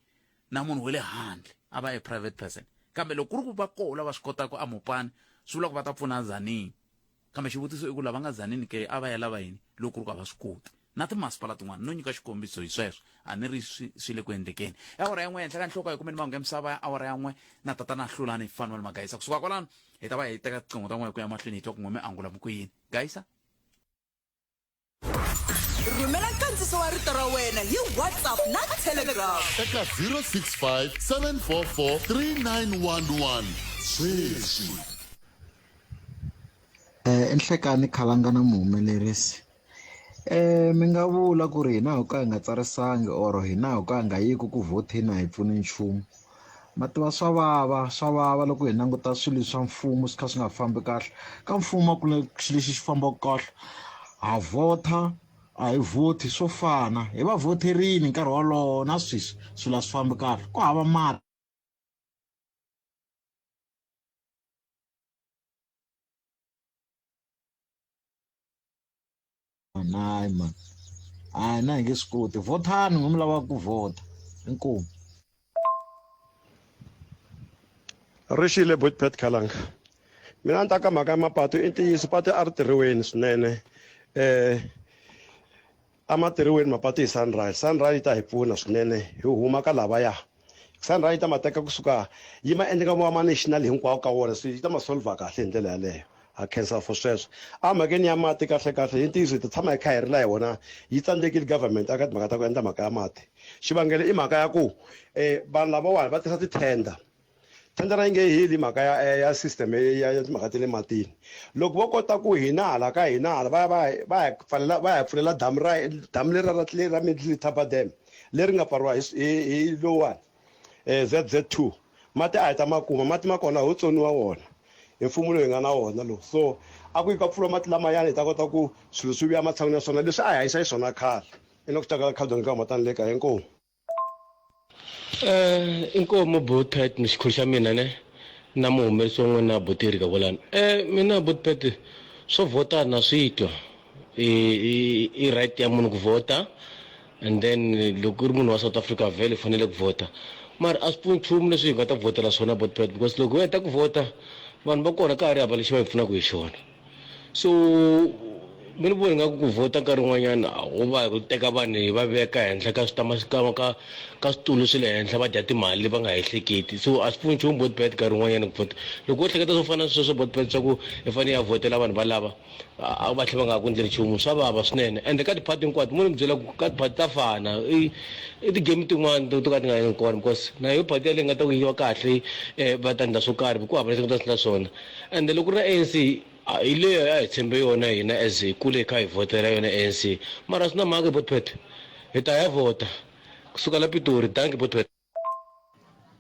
na munhu wa le handle a va a private person kambe loko ku ri ku va koho lava swi kotaka a mopani swi vula ku va ta pfuna Tzaneen kambe xivutiso i ku lava nga Tzaneen ke a va ya lava yini loko ku ri ku a va swi koti na timasipala tin'wana no nyika xikombiso hi sweswo a ni ri swi swi le ku endlekeni awara ya n'we henhla ka nhloko hi kumeni mahungu ya misava ya awara ya n'we na tatana hlulani fanuel magayisa kusuka kwalano hi ta va hi teka tiqingho ta n'we ku ya mahlweni hi twa ku n'we mi angula mi ku yini gayisa rhumela nkandziso wa rito ra wena hi whatsapp na telegram eka 065 744 3911 sweswi Eh, Nhlekani Khalanga na muhumelerisi Mi nga vula ku ri hina ho ka hi nga tsarisangi or hina ho ka hi nga yiki ku vhoteni a hi pfuni nchumu ma tiva swa vava swa vava loko hi languta swilo swa mfumo swi kha swi nga fambi kahle ka mfumo a ku na xilo lexi xi fambaka kahle ha vhota a hi vhoti swo fana hi va vhoterini nkarhi wolowo na sweswi swilo a swi fambi kahle ku hava mati. Hayi mani hayi na hi nge swi koti vhotani n'wi mi lavaka ku vhota inkomu Rixile Botpet Khalanga mina ni ta ka mhaka ya mapatu i ntiyiso patu a ri tirhiweni swinene eh a ma tirhiweni mapatu hi Sunrise Sunrise yi ta hi pfuna swinene hi huma ka lavaya Sunrise yi ta ma teka kusuka yi ma endla ka ma national hinkwawo ka wona so yi ta ma solver kahle hi ndlela yaleyo ha khensa for sweswo emhakeni ya mati kahle kahle hi ntiyiso hi ta tshama hi kha hi rila hi wona yi tsandzekile government aka timhaka ta ku endla mhaka ya mati xivangelo i mhaka ya ku um vanhu lavawani va tirhisa ti-tender thendara yi nge heli mhaka ya eh, ya system ya ya timhaka ta le matini loko vo kota ku hina hala ka hina hala va ya va ya va ya pfalela va ya pfulela damu ra damu leri ra ra Middle Taba Dam leri nga pfariwa hi hi hi lowuwani eh, ZZ2 mati a hi ta ma kuma mati ma kona ho tsoniwa wona hi mfumo lowu hi nga na wona lowu so a ku yi ka pfuriwa mati lamayani hi ta kota ku swilo swi vuya matshan'wini ya swona leswi a hi hanyisa xiswona khale i ku khadoni ka matani le kaya inkomu Eh, inkomu Botpet ni xikhulu xa mina ne na muhumelerisi wa n'wina Botirika kwalano. Eh, mina Botpet swo vhota na swi twa i i i right ya munhu ku vhota and then loko u ri munhu wa South Africa vhele u fanele ku vhota mara a swi pfuni nchumu leswi hi nga ta vhotela swona Botpet because loko hi heta ku vhota vanhu va kona ka ha ri hava lexi va hi pfunaka hi xona. So Mi ni vona ingaku ku vhota nkarhi wun'wanyana wo va hi ku teka vanhu hi va veka henhla ka switama ka ka switulu swa le henhla va dya timali va nga ehleketi so a swi pfuni nchumu botbet nkarhi wun'wanyana ku vhota loko wo hleketa swo fana na sweswo botbet swa ku hi fanele hi ya vhotela vanhu valava a va tlhela va nga ha ku endleli nchumu swa vava swinene ende ka tiphati hinkwato mo ni mi byela ku ka tiphati ta fana i i ti-game tin'wani to ka ti nga yangi kona because na yo phati yaleyo nga ta ku yi va kahle um va ta endla swo karhi ku hava leswi nga ta endla swona ende loko ku ri na A_N_C hi leyo a hi tshembe yona hina as hi kule hi kha hi vhotela yona A_N_C mara swi na mhaka botpet hi ta ya vhota kusuka la Pitori dankie botpet.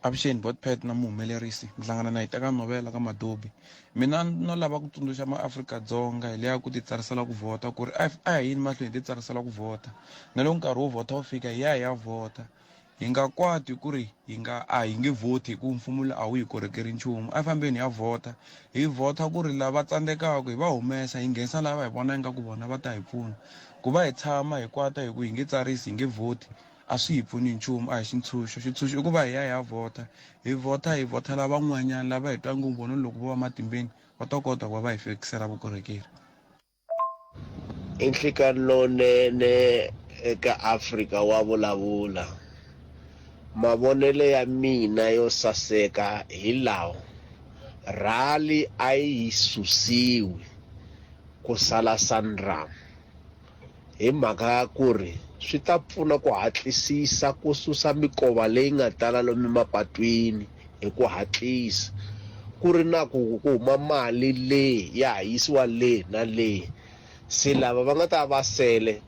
Avuxeni Botpet na muhumelerisi mi hlangana na Hiteka Novela ka Madobi mina no lava ku tsundzuxa maAfrika-Dzonga hi leya ku ti tsarisela ku vhota ku ri a a hi yini mahlweni hi ti tsarisela ku vhota na loko nkarhi wo vhota wu fika hi ya hi ya vhota hi nga kwati ku ri hi nga a hi nge vhoti hi ku mfumo lowu a wu hi korhokeri nchumu a hi fambeni hi ya vhota hi vhota ku ri lava tsandzekaka hi va humesa hi nghenisa lava hi vona ingaku vona va ta hi pfuna ku va hi tshama hi kwata hi ku hi nge tsarisi hi nge vhoti a swi hi pfuni hi nchumu a hi xintshunxo xintshunxo i ku va hi ya hi ya vhota hi vhota hi vhotela van'wanyana lava hi twa ngo vona loko vo va matimbeni va ta kota ku va va hi fikisela vukorhokeri I nhlikani lowunene eka Afrika wa vulavula. Mavonelo ya mina yo saseka hi lawa, Rally a yi susiwi ku sala Sanram. Hi mhaka ya ku ri swi ta pfuna ku hatlisisa ku susa mikova leyi nga tala lomu mapatwini hi ku hatlisa, ku ri na ku ku huma mali le ya ha yisiwa le na le. Se lava va nga ta va sele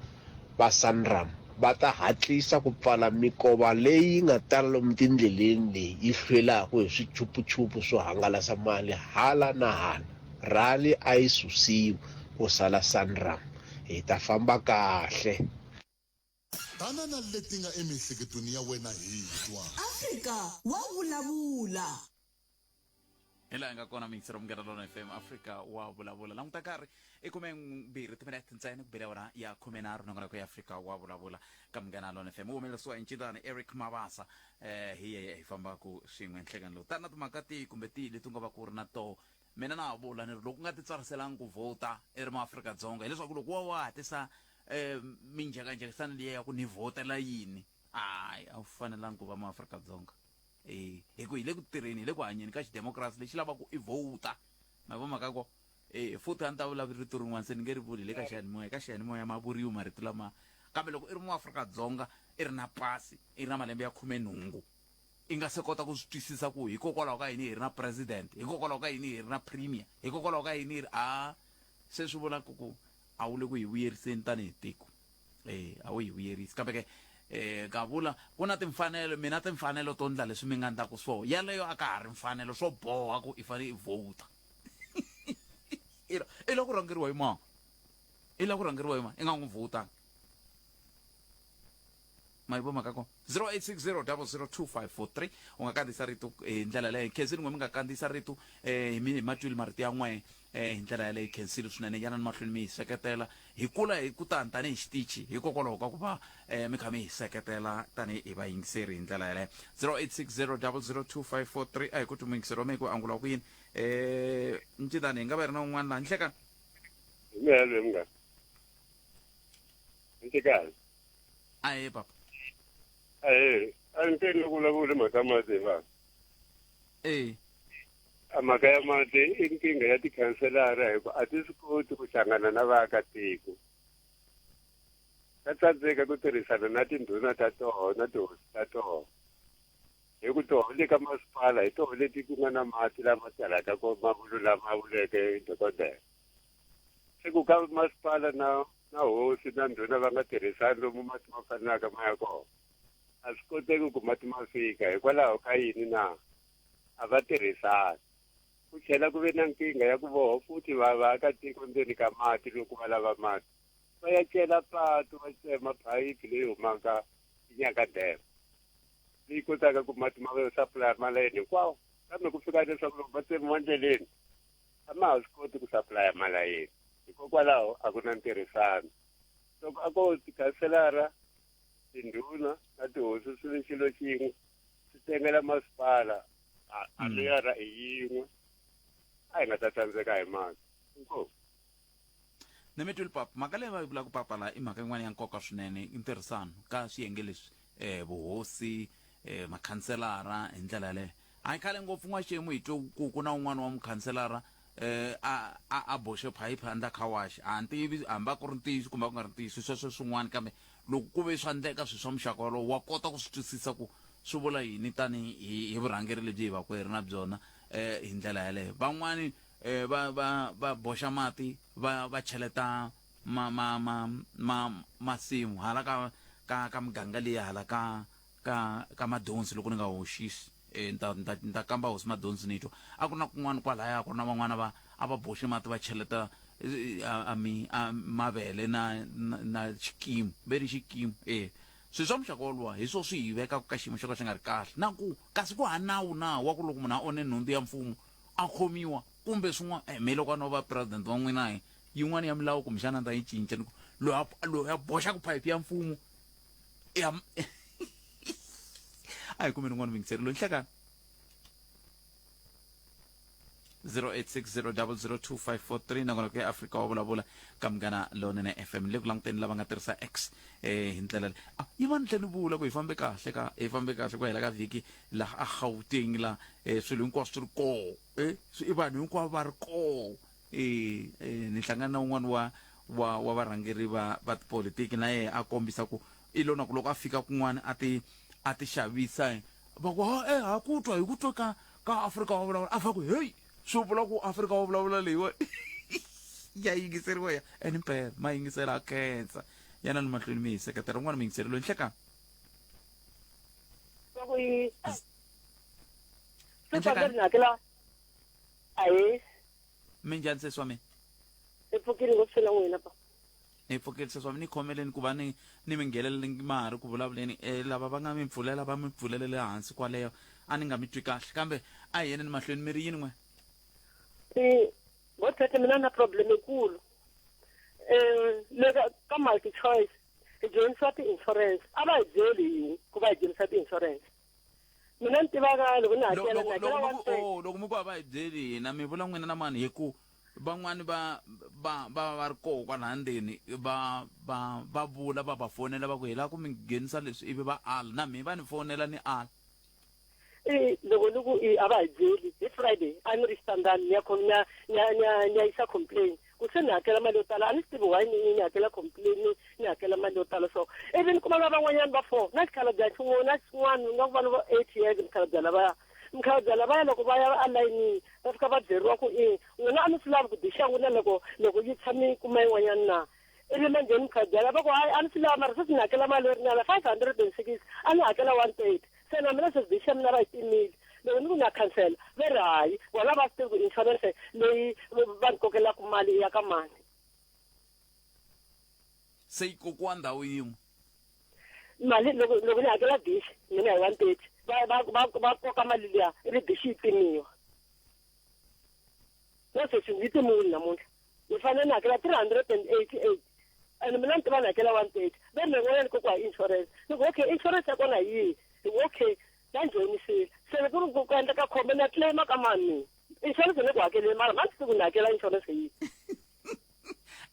va Sanram va ta hatlisa ku pfala mikova leyi nga tala lomu tindleleni leyi yi hlwelaka hi swichupuchupu swo hangalasa mali hala na hala. Rhali a yi susiwi ku sala Sanram. Hi ta famba kahle. Tana na leti nga emiehleketweni ya wena hi twa. Afrika wa vulavula. Hi laha hi nga kona miyingiseri wa Munghana Lonene FM Afrika wa vulavula. Languta nkarhi i khume mbirhi timinete ntsena ku bele awara ya khumenharhu nongonoko ya Afrika wa vulavula ka Munghana Lonene FM. Wu humelerisiwa hi ncindani Eric Mabasa eh hi yeye hi fambaku swin'we nhlekani lowu. Tana na timhaka tihi kumbe tihi leti u nga va ku ri na toho Mina na ha vula ni ri loko u nga titsariselangi ku vhota i ri muAfrika-Dzonga hileswaku loko wo wa ha tisa um minjhekanjhekisano liya ya ku ni vhotela yini hayi a wu fanelangi ku va muAfrika-Dzonga e hi ku hi le ku tirheni hi le ku hanyeni ka xidemokirasi lexi lavaka i vhota ma vo mhaka ko e futhi a ni ta vula rito rin'wana se ni nge ri vuli hi le ka xiyanimoya ka xiyanimoya ma vuriwi marito lama kambe loko i ri muAfrika-Dzonga i ri na pasi i ri na malembe ya khumenhungu i nga se kota ku swi twisisa ku hikokwalaho ka yini hi ri na president hikokwalaho ka yini hi ri na premier hikokwalaho ka yini hi ri a se swi vula ku ku a wu le ku hi vuyeriseni tanihi tiko e a wu hi vuyerisi kambe ke eh ka vula ku na timfanelo mina timfanelo to ndla leswi mi nga ndlaku swo yaleyo a ka ha ri mfanelo swo boha ku i fanele i vhota i la ku rhangeriwa hi mani i la ku rhangeriwa hi mani i nga n'wi vhotanga ma yi vo mhaka kona 0860002543 u nga kandziyisa rito hi ndlela leyo khensile n'we mi nga kandziyisa rito eh, hi mi hi matwile marito ya n'we eh, hi ndlela yaleyo khensile swinene yanani mahlweni mi hi seketela hi kula hi kutani tanihi xitichi hikokwalaho ka ku va eh, mi kha mi hi seketela tanihi vayingiseri hi ndlela yaleyo 0860002543 a hi ku twi muyingiseri wa mehe ku angula ku yini eh ncindani hi nga va hi ri na un'wana laha nhlekani hi mina loyi munghana nhlekani Ahee papa. Ahee, a ni tweni loko vulavula hi mhaka mati hi vanhu. Eh. A mhaka ya mati i nkingha ya tikhanselara hi ku a ti swi koti ku hlangana na vaakatiko. Ta tsandzeka ku tirhisana na tindhuna ta toho na tihosi ta toho. Hi ku toho le ka masipala hi toho leti ku nga na mati lama talaka ko ma lama vuleke dokodela. Se ku ka masipala na na hosi na ndhuna va nga tirhisani lomu mati ma fanelaka ma ya kona a swi koteki ku mati ma fika hikwalaho ka yini na a va tirhisani ku tlhela ku ve na nkingha ya ku voho futhi va vaakatiko ndzeni ka mati loko va lava mati va ya cela patu va tsema phayiphi leyi humaka Inyaka Dam leyi kotaka ku mati ma sapulaya malayeni hinkwawo kambe ku fika leswaku loko va tsemiwa ndleleni a ma ha swi koti ku sapulaya malayeni hikokwalaho a ku na ntirhisano loko a ko tikhanselara tindhuna na tihosi swi vi xilo xin'we swi tengela masipala a leyara i yin'we a hi nga ta tsandzeka hi mati inkomu. Ni mi twile papa. Mhaka leyi va yi vulaka papa laha i mhaka yin'wana ya nkoka swinene, i ntirhisano ka swiyenge leswi eh vuhosi eh makhanselara hi ndlela yaleyo. A hi khale ngopfu n'waxemu hi twe ku ku na un'wana wa mukhanselara eh a a a boxe phayiphi a ndla car wash. A ni tivi hambi a ku ri ntiyiso kumbe a ku nga ri ntiyiso sweswo swin'wana kambe loko ku ve swa ndleka swilo swa muxaka wolowo wa kota ku swi twisisa ku swi vula yini tani hi hi vurhangeri lebyi hi va ku hi ri na byona eh hi ndlela yaleyo. Van'wani eh va va va boxa mati va va cheleta ma ma ma ma masimu hala ka ka ka miganga liya hala ka ka ka Madonsi loko ni nga hoxisi eh ni ta ni ta ni ta kamba hosi Madonsi ni twa a ku ri na kun'wana kwalaya a ku ri na van'wana va a va boxe mati va cheleta eh, a, a mi a mavele na na, na xikimu ve ri xikimu eh swilo swa muxaka woluwa hi swo swi hi vekaka ka xiyimo xo ka xi nga ri kahle na ku kasi ku ha nawu na wa ku loko munhu a one nhundzu ya mfumo a khomiwa kumbe swin'wana eh, me loko a no va president wa n'wina hi yin'wana ya milawu kumbexana ni ta yi cinca ni ku loyi a loyi a boxaka phayiphi ya mfumo ya a hi kumeni un'wana muyingiseri loyi nhlekani 0860002543 nakona ku ya Afrika wa vulavula ka Munghana Lonene FM le ku languteni lava nga tirhisa X eh hi ndlela leyi ah yi va ni tlhe ni vula ku hi fambe kahle ka hi fambe kahle ku hela ka vhiki laha a Gauteng la eh swilo hinkwaswo swi ri koo eh swi i vanhu hinkwavo va ri koo eh eh ni hlangana na un'wana wa wa wa varhangeri va va tipolitiki na yena a kombisa ku i lo na ku loko a fika kun'wana a ti a ti xavisa va ku ha eh ha ku twa hi ku twa ka ka Afrika wa vulavula a fa ku hey swi vula ku Afrika wa vulavula leyiwa ya yingiseriwa ya ene mpela ma yingisela a khensa yana ni mahlweni mi hi seketela un'wana muyingiseri loyi nhlekani Loko yi se famba ni hakela ahee minjhani sesi wa mina hi pfukile ngopfu na n'wina pa Ni pfukile sesi wa mina ni khomeleni ku va ni ni mi ngheneleli ma ha ri ku vulavuleni um lava va nga mi pfulela va mi pfulelele hansi kwaleyo a ni nga mi twi kahle kambe a hi yeneni mahlweni mi ri yini n'we Eh, vo tete mina na problem yikulu um le ka ka multi choice hi dyondzisiwa ti-insurance a va hi byeli hi ku va hi dyondzisa ti-insurance mina ni tivaka loko ni hakela ni hakela loko oh, loko mi ku a va hi byeli hina mi vula n'wina na mani hi ku van'wani va va va va ri koho kwalaha ndzeni va va va vula va va fonela va ku hi lava ku mi nghenisa leswi ivi va ala na mi va ni fonela ni ala i loko ni ku i a va hi byeli hi friday a ni ri xitandani ni ya ni ya ni ya ni ya ni ya yisa complain ku se ni hakela mali yo tala a ni swi tivi why ni ni hakela complain ni ni hakela mali yo tala so ivi ni kuma na van'wanyana va four na xikhalabya xin'wana na xin'wana nga ku vanhu va eight years mukhalabya lavaya mukhalabya lavaya loko va ya alayinini va fika va byeriwa ku i n'wina a mi swi lavi ku dixa n'wina loko loko yi tshame yi kuma yin'wanyana na ivi manjheni mukhalabya lava ku hayi a ni swi lavi mara sweswi ni hakela mali yo ringana 560 a ni hakela 130 se na mina sweswi dishi ya mina va yi timile loko ni ku na khansela va ri hayi vona va swi tivi ku insurance leyi va ni kokelaka mali ya ka mani se yi kokiwa ndhawu yin'we mali loko loko ni hakela dishi mina hi 130 va va va va koka mali liya ivi dishi yi timiwa na sweswi yi timiwile namuntlha ni fanele ni hakela 388 and mina ni tiva ni hakela 130 ve ri lerin'wanyana kokiwa hi insurance ni ku okay insurance ya kona hi yihi hi ku okay va ni joyinisile se loko ku ri ku endleka khombo ni ya claima ka mani mina insurance ni ku hakeleni mara mani siku ni hakela insurance hi yihi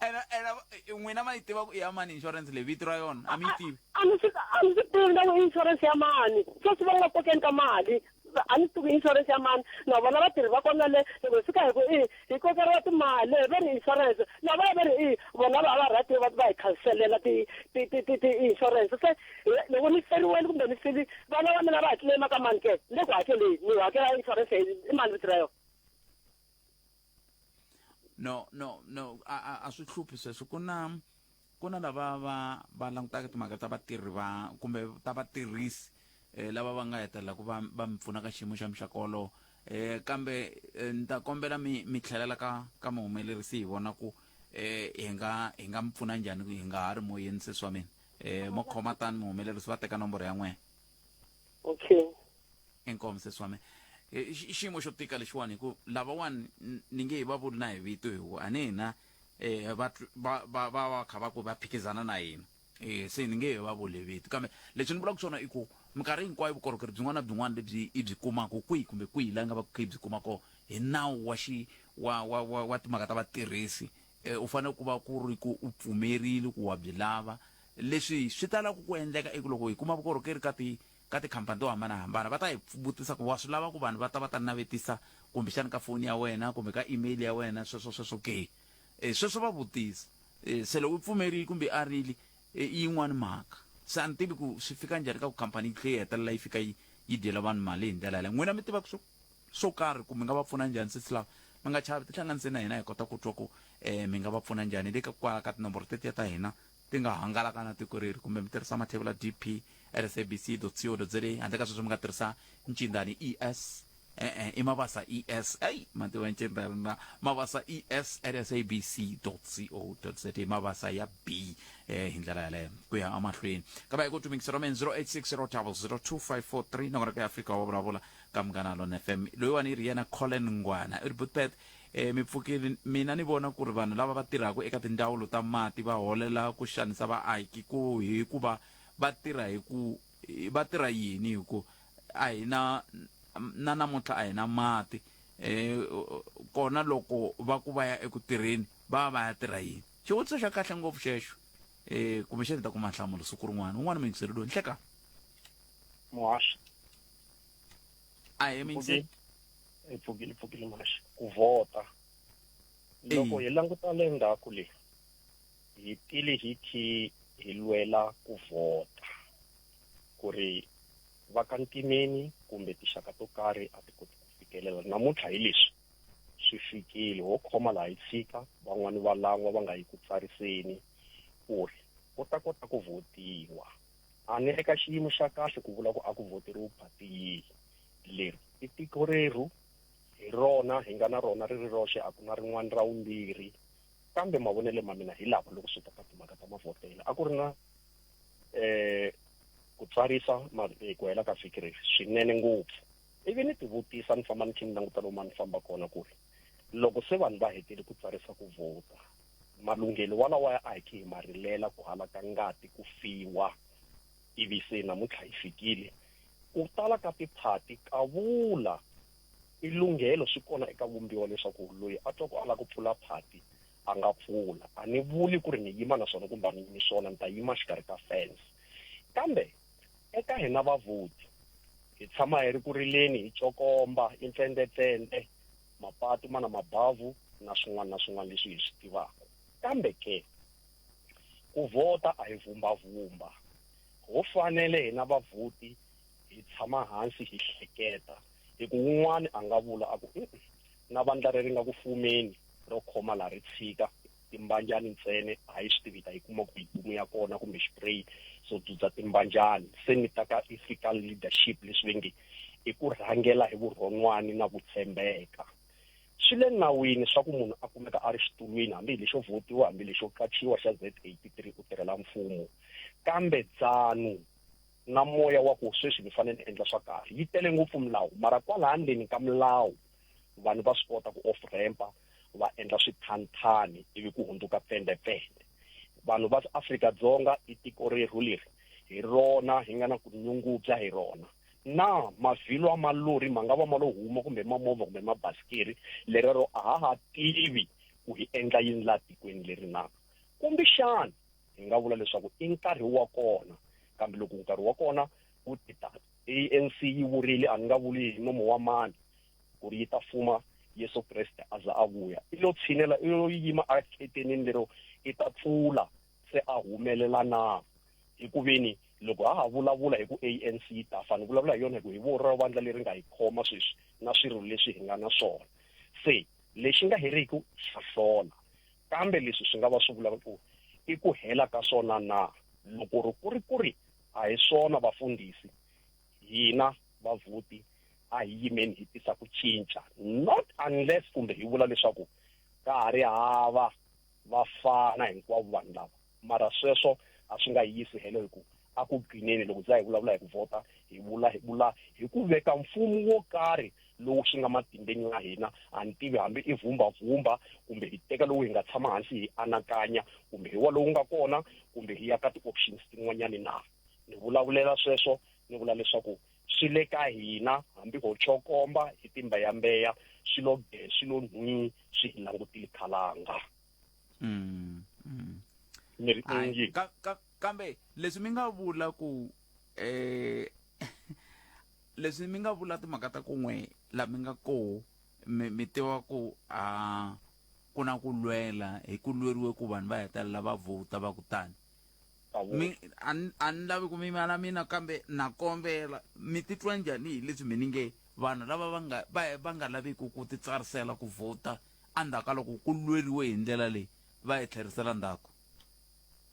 ene ene n'wina ma yi tiva ku i ya mani insurance leyi vito ra yona a mi yi tivi a ni swi a ni swi tivi na ku insurance ya mani sweswi va nga kokeni ka mali a ni swi tivi insurance ya mani na vona vatirhi va kona le loko hi fika hi ku i hi kokeriwa timali va ri insurance lavaya va ri i vona va va rhati va va hi khanselela ti ti ti ti ti-insurance se loko ni feriwele kumbe ni fili vana va mina va ha claim ka mani ke ni le ku hakeleni ni hakela insurance i mani vito ra yona no no no a a a swi hluphi sweswo ku na ku na lava va va langutaka timhaka ta vatirhi va kumbe ta vatirhisi eh, lava va nga hetelela ku va va mi pfuna ka xiyimo xa muxaka wolowo eh, kambe eh, ni ta kombela mi mi tlhelela ka ka muhumelerisi hi vona ku eh, hi nga hi nga mi pfuna njhani hi nga ha ri moyeni sesi wa mina eh, mo khoma tani muhumelerisi va teka nomboro ya n'wena okay inkomu sesi wa mina Eh, i xiyimo xo tika lexiwani hi ku lavawani ni nge hi va vuli na hi vito hi ku a ni hina um va va va va va kha va ku va phikizana na hina um se ni nge he va vuli hi vito kambe leswi ni vulaka swona i ku minkarhi hinkwayo vukorhokeri byin'wana na byin'wana lebyi i byi kumaka kwihi kumbe kwihi laha nga va kha i byi kuma kona hi nawu wa xi wa wa wa wa timhaka ta vatirhisi eh, u fanele ku va ku ri ku u pfumerile ku wa byi lava leswi swi talaka ku endleka i ku loko hi kuma vukorhokeri ka ti ka tikhampani to hambanahambana va ta hi vutisa ku wa swi lava ku vanhu va ta va ta navetisa kumbexani ka foni ya wena kumbe ka email ya wena sweswo sweswo ke e, sweswo va vutisa e, se loko u pfumerile kumbe a rile e, i yin'wani mhaka se a ni tivi ku swi fika njhani ka ku khampani yi tlhe yi hetelela yi fika yi yi dyela vanhu mali hi ndlela yaleyo n'wina mi tivaka swo swo karhi ku mi nga va pfuna njhani sesi lava mi nga chavi tihlanganiseni na hina hi kota ku twa ku um mi nga va pfuna njhani le ka kwala ka tinomboro tetiya ta hina ti nga hangalaka na tiko reri kumbe mi tirhisa mathevula dp at sabc co za handle ka sweswo mi nga tirhisa ncindani es e-e i mabasa es ei mativa ncindani na mabasa es at sabc co za mabasa ya b eh hi ndlela yaleyo ku ya emahlweni kambe hi ku tumikisero men 086 000 2543 nongonoko ya afrika wa vulavula ka munghana lona fm loyiwani yi ri yena colin ngwana i ri butpet eh, mi pfukile mina ni vona ku ri vanhu lava va tirhaka eka tindzawulo ta mati va holela ku xanisa vaaki ku hikuva va tirha hi ku va tirha yini hi ku a hi na na namuntlha a hi na mati eh kona loko va ku va ya eku tirheni va va ya tirha yini xivutiso xa kahle ngopfu xexo eh kumbexana ta kuma nhlamulo siku rin'wana un'wana muyingiseri loyi nhleka muhaxi a hi muyingiseri hi pfukile pfukile muhaxi ku vhota loko hi languta le ndzhaku le hi tile hi khi hi lwela ku vhota ku ri va ka ntimeni kumbe tinxaka to karhi a ti koti ku fikelela namuntlha hi leswi swi fikile ho khoma laha hi tshika van'wani va lan'wa va nga yi ku tsariseni ku ri ku ta kota ku vhotiwa a ni eka xiyimo xa kahle ku vula ku a ku vhoteriwi phati yihi leri i tiko rerhu hi rona hi nga na rona ri ri roxe a ku na rin'wana ra vumbirhi kambe mavonelo ma mina hi lava loko swi ta ka timhaka ta mavhotela a ku ri na eh ku tsarisa ku hela ka vhiki reri swinene ngopfu ivi ni tivutisa ni famba ni khe ni languta lomu a ni famba kona ku ri loko se vanhu va hetile ku tsarisa ku vhota malunghelo walawaya a hi khe hi ma rilela ku hala ka ngati ku fiwa ivi se namuntlha hi fikile ku tala ka tiphati ka vula i lunghelo swi kona eka vumbiwa leswaku loyi a twa ku a lava ku pfula phati a nga pfula a ni vuli ku ri ni yima na swona kumbe a ni yimi swona ni ta yima xikarhi ka fence kambe eka hina vavhoti hi tshama hi ri ku rileni hi cokomba i ntsendetsende mapatu ma na mabavhu na swin'wana na swin'wana leswi hi swi tivaka kambe ke ku vhota a hi vhumbavhumba ho fanele hina vavhoti hi tshama hansi hi hleketa hi ku wun'wani a nga vula a ku na vandla leri nga ku fumeni ro khoma laha ri tshika timbanjani ntsene a hi swi tivi ta yi kuma ku yi ya kona kumbe xipureyi so dzudza timbanjani se ni ta ka ethical leadership leswi ve nge i ku rhangela hi vurhon'wani na ku tshembeka swi le nawini swa ku munhu a kumeka a ri xitulwini hambi hi lexo vhotiwa hambi lexo qachiwa xa Z 83 u tirhela mfumo kambe dzanu na moya wa ku sweswi ni fanele ni endla swa kahle yi tele ngopfu milawu mara kwalaha ndzeni ka milawu vanhu va swi kota ku off rampa va endla swithanthani ivi ku hundzuka pfendepfende vanhu va Afrika-Dzonga i tiko rerhu leri hi rona hi nga na ku nyungubya hi rona na mavhilwa ma lori ma nga va ma lo huma kumbe ma movha kumbe ma basikiri lerero a ha ha tivi ku hi endla yini laha tikweni leri na kumbexana hi nga vula leswaku i nkarhi wa kona kambe loko nkarhi wa kona wu tita ANC yi vurile a ni nga vuli hi nomo wa mani ku ri yi ta fuma Yesu Kreste a za a vuya i lo tshinela i lo yima a khetenini lero i ta pfula se a humelela na hikuveni loko ha ha vulavula hi ku ANC yi ta fa ni vulavula hi yona hi ku hi vona vandla leri nga hi khoma sweswi na swirho leswi hi nga na swona se lexi nga heriki xa hlola kambe leswi swi nga va swi vulaka ku i ku hela ka swona na loko ri ku ri ku ri a hi swona vafundhisi hina vavhoti a hi yimeni hi tisa ku cinca not unless kumbe hi vula leswaku ka ha ri hava va fana hinkwavo vanhu lava mara sweswo a swi nga yisi helo hi ku a ku gcineni loko za hi vulavula hi ku vhota hi vula hi vula hi ku veka mfumo wo karhi lowu swi nga matimbeni ya hina a ni tivi hambi i vhumbavhumba kumbe hi teka lowu hi nga tshama hansi hi anakanya kumbe hi wa lowu nga kona kumbe hi ya ka ti-options tin'wanyani na ni vulavulela sweswo ni vula leswaku swi le ka hina hambi ho chokomba hi timbeyambeya swi lo ge swi lo nhwii swi hi langutile khalanga. mm, mm. Ni ri Hayi, ingi. Kambe leswi mi nga vula ku leswi mi nga vula timhaka ta kun'we la mi nga koho mi tiva ku a ku na ku lwela hi ku lweriwe ku vanhu va hetelela va vhota va ku tani. Mi a ni lavi ku mi yimela mina kambe na kombela mi titwa njhani hi leswi mi ni nge vanhu lava va nga va va nga laviki ku titsarisela ku vhota endzhaku ka loko ku lweriwe hi ndlela leyi va hi tlherisela ndzhaku?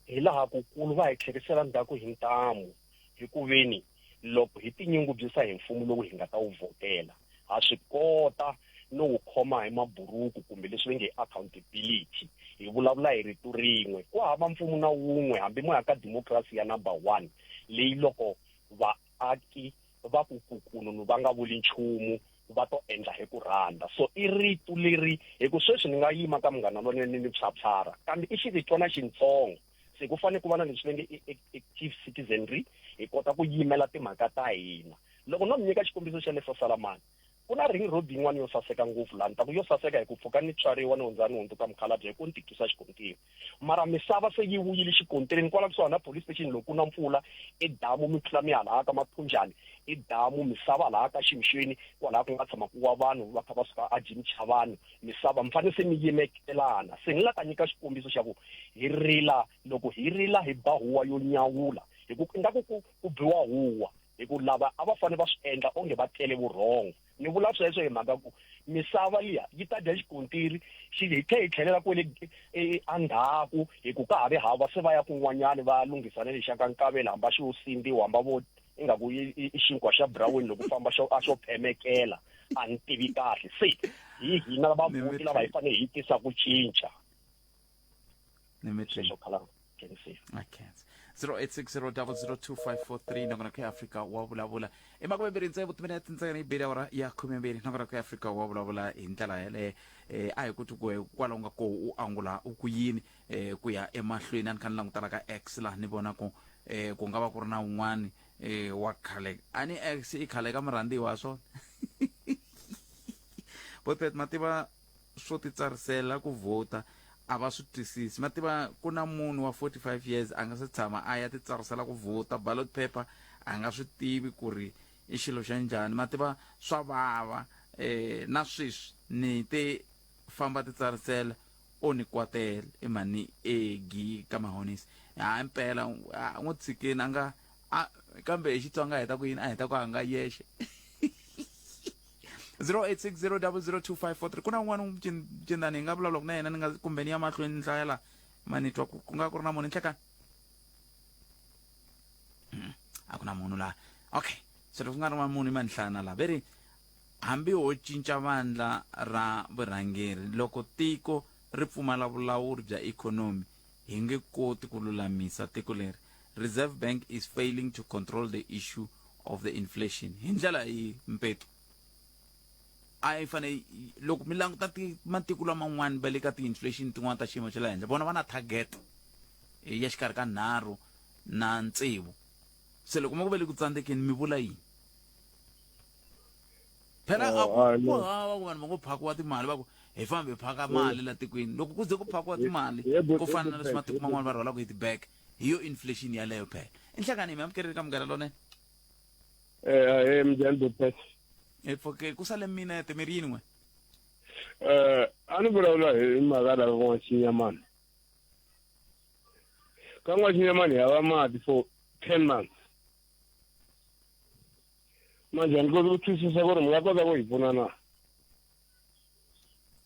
Hi laha kukulu va hi tlherisela ndzhaku hi ntamu, hikuveni loko hi tinyungubyisa hi mfumo lowu hi nga ta wu vhotela, ha swi kota no wu khoma hi maburuku kumbe leswi va nge i accountability, hi vulavula hi rito rin'we. Ku hava mfumo na wun'we hambi mo ya ka democracy ya number one leyi loko vaaki va ku kukununu va nga vuli nchumu va to endla hi ku rhandza. So i rito leri hi ku sweswi ni nga yima ka Munghana Lonene ni phyaphyarha, kambe i xiritwana xintsongo. Se ku fanele ku va na leswi va nge i active citizenry, hi kota ku yimela timhaka ta hina. Loko no mi nyika xikombiso xa le Sasalamani, ku na ring road yin'wana yo saseka ngopfu laha, ni ta ku yo saseka hi ku pfuka ni tswariwa ni hundza ni hundzuka mukhalabye hi ku ni titwisa xikontiri. Mara misava se yi vuyile xikontirini kwala kusuhani na police station, loko ku na mpfula i damu, mi tlula mi ya laha ka Maphunjani i damu, misava laha ka Ximxweni kwalaha ku nga tshama ku wa vanhu va kha va suka a Jim Chavani, misava mi fanele se mi yimekelana. Se ni la ta nyika xikombiso xa ku hi rila, loko hi rila hi ba huwa yo nyawula hi ku ingaku ku biwa huwa hi ku lava a va fanele va swi endla onge va tlele vurhongo. Ni vula sweswo hi mhaka ku misava liya yi ta dya xikontiri xi hi tlhe hi tlhelela kwele endzhaku hi ku ka ha ri hava se va ya kun'wanyani va ya lunghisa na lexiya ka nkavela hamba xi yo sindziwa hamba vo ingaku i xinkwa xa brown loko famba xo a xo phemekela a ni tivi kahle. Se hi hina vavhoti lava hi fanele hi tisa ku cinca. Sweswo khala. Okay. 0860002543 nongonoko ya Afrika wa vulavula. I makumembirhi ntsevu timinete ntsena yi bile awara ya khumembirhi. Nongonoko ya Afrika wa vulavula hi ndlela yaleyo. A hi ku twi ku kwalaho nga koho u angula u ku yini ku ya emahlweni. A ni kha ni langutela ka X laha ni vona ku ku nga va ku ri na un'wani wa khale. A ni X i khale ka murhandziwa swona. Botpet mativa swo titsarisela ku vhota a va swi twisisi. Ma tiva ku na munhu wa 45 years a nga se tshama a ya titsarisela ku vhota, ballot paper a nga swi tivi ku ri i xilo xa njhani. Ma tiva swa vava na sweswi ni te famba titsarisela o ni kwatela i mhani Egi ka Mahonisi. Ha impela a n'wi tshikeni a nga a kambe hi Xitsonga a heta ku yini a heta ku a nga yexe. 0860002543 ku na un'wana cindani hi nga vulavulaka na yena ni nga kumbe ni ya mahlweni ni hlaya laha ma ni twa ku nga ku ri na munhu nhlekani a ku na munhu laha. Okay, se loko ku nga ri na munhu i ma ni hlaya na laha ve ri hambi ho cinca vandla ra vurhangeri loko tiko ri pfumala vulawuri bya ikhonomi hi nge koti ku lulamisa tiko leri. Reserve Bank is failing to control the issue of the inflation. Hi ndlela yihi Mpetu? A yi fanele loko mi languta matiko laman'wana va le ka ti-inflation tin'wana ta xiyimo xa le henhla, vona va na target ya xikarhi ka 3 na 6. Se loko mo ku ve le ku tsandzekeni mi vula yini? Phela a ku hava ku vanhu va ngo phakiwa timali va ku hi fambe hi phaka mali la tikweni. Loko ku ze ku phakiwa timali ku fana na leswi matiko man'wana va rhwalaka hi ti-bag, hi yo inflation yaleyo phela. I nhlekani mi amukerile ka Munghana Lonene. Eh, minjhani Bopet? Hi pfuke ku sale minete mi ri yini n'we? A ni vulavula hi mhaka la N'waxinyamani. Ka N'waxinyamani hi hava mati for 10 months. Manje a ni koti ku twisisa ku ri mi nga kota ku hi pfuna na?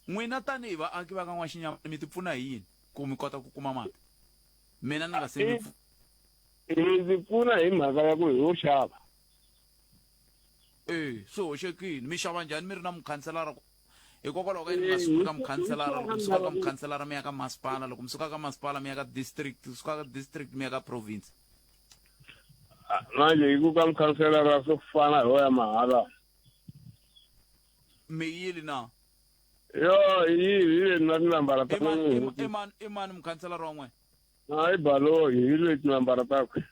N'wina tanihi vaaki va ka N'waxinyamani mi ti pfuna hi yini ku mi kota ku kuma mati? Mina ni nga se mi Hi ti pfuna hi mhaka ya ku hi yo xava. E, swi hoxekile. Mi xava njhani mi ri na mukhanselara? Hikokwalaho ka yini mi nga sunguli ka mukhanselara? Loko mi suka ka mukhanselara mi ya ka masipala, loko mi suka ka masipala mi ya ka district, suka ka district mi ya ka province. Manje hi ku ka mukhanselara swo fana hi ya mahala. Mi yili na? Yo, hi yili, hi le na tinambara ta n'we. I mani, i mani mukhanselara wa n'we? Hayi Baloyi, hi le tinambara takwe.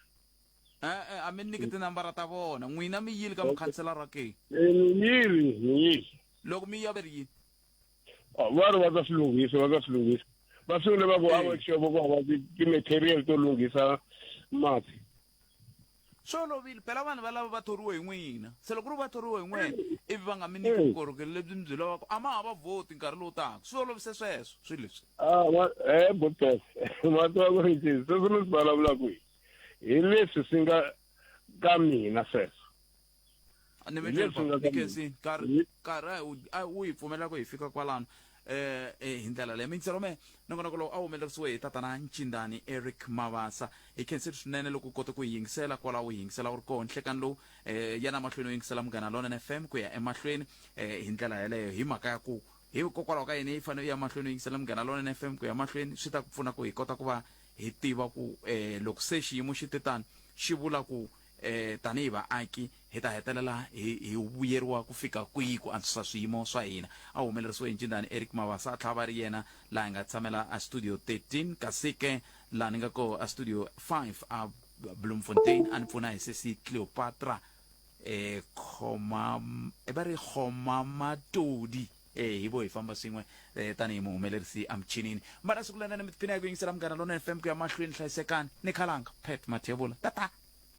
E-e, a mi nyiki tinambara ta vona. N'wina mi yili ka mukhanselara ke? E, ni yili, ni yili. Loko mi ya va ri yini? Va ri va ta swi lunghisa, va ta swi lunghisa. Va sungule va ku a workshop ku hava ti-material to lunghisa mati. Swi olovile phela vanhu valava va thoriwe hi n'wina se loko ku ri va thoriwe hi n'wina ivi va nga mi nyiki vukorhokeri lebyi mi byi lavaka a ma ha va vhoti nkarhi lowu taka swi olovise sweswo swilo leswi. Ah, ma, eh, Botpes, ma tiva ku ri ncini, sweswo mi swi vulavulaka hi, hi leswi swi nga ka mina sweswo. Ni mi Hi leswi nga ni ka mina. khensini nkarhi nkarhi a wu- a wu hi pfumelela ku hi fika kwalano eh eh, hi ndlela leyi mingiselo me nongonoko lowu a wu humelerisiwe hi tatana ncindani eric mavasa hi khensile swinene loko u kote ku hi yingisela kwalaho u hi yingisela u ri koho nhlekani lowu eh yana mahlweni u yingisela munghana lonene fm ku ya emahlweni eh hi ndlela yeleyo hi mhaka ya ku hikokwalaho ka yini yi fanele u ya mahlweni u yingisela munghana lonene fm ku ya mahlweni swi ta ku pfuna ku hi kota ku va hi tiva ku eh loko se xiyimo xi te tani xi vula ku eh tanihi vaaki hi ta hetelela hi hi vuyeriwa ku fika kwihi ku antswisa swiyimo swa hina. A humelerisiwe hi Ncindani Eric Mavasa a tlhela va ri yena laha hi nga tshamela a Studio 13 kasi ke laha ni nga koho a Studio 5 a Bloemfontein a ni pfuna hi sesi Cleopatra eh khoma e va ri Khomamatodi eh hi vo hi famba swin'we eh tanihi muhumelerisi emuchinini. Mbala siku lenene mi tiphina hi ku yingisela Munghana Lonene FM ku ya mahlweni hlayisekani ni khalanga Pat Mathebula tata.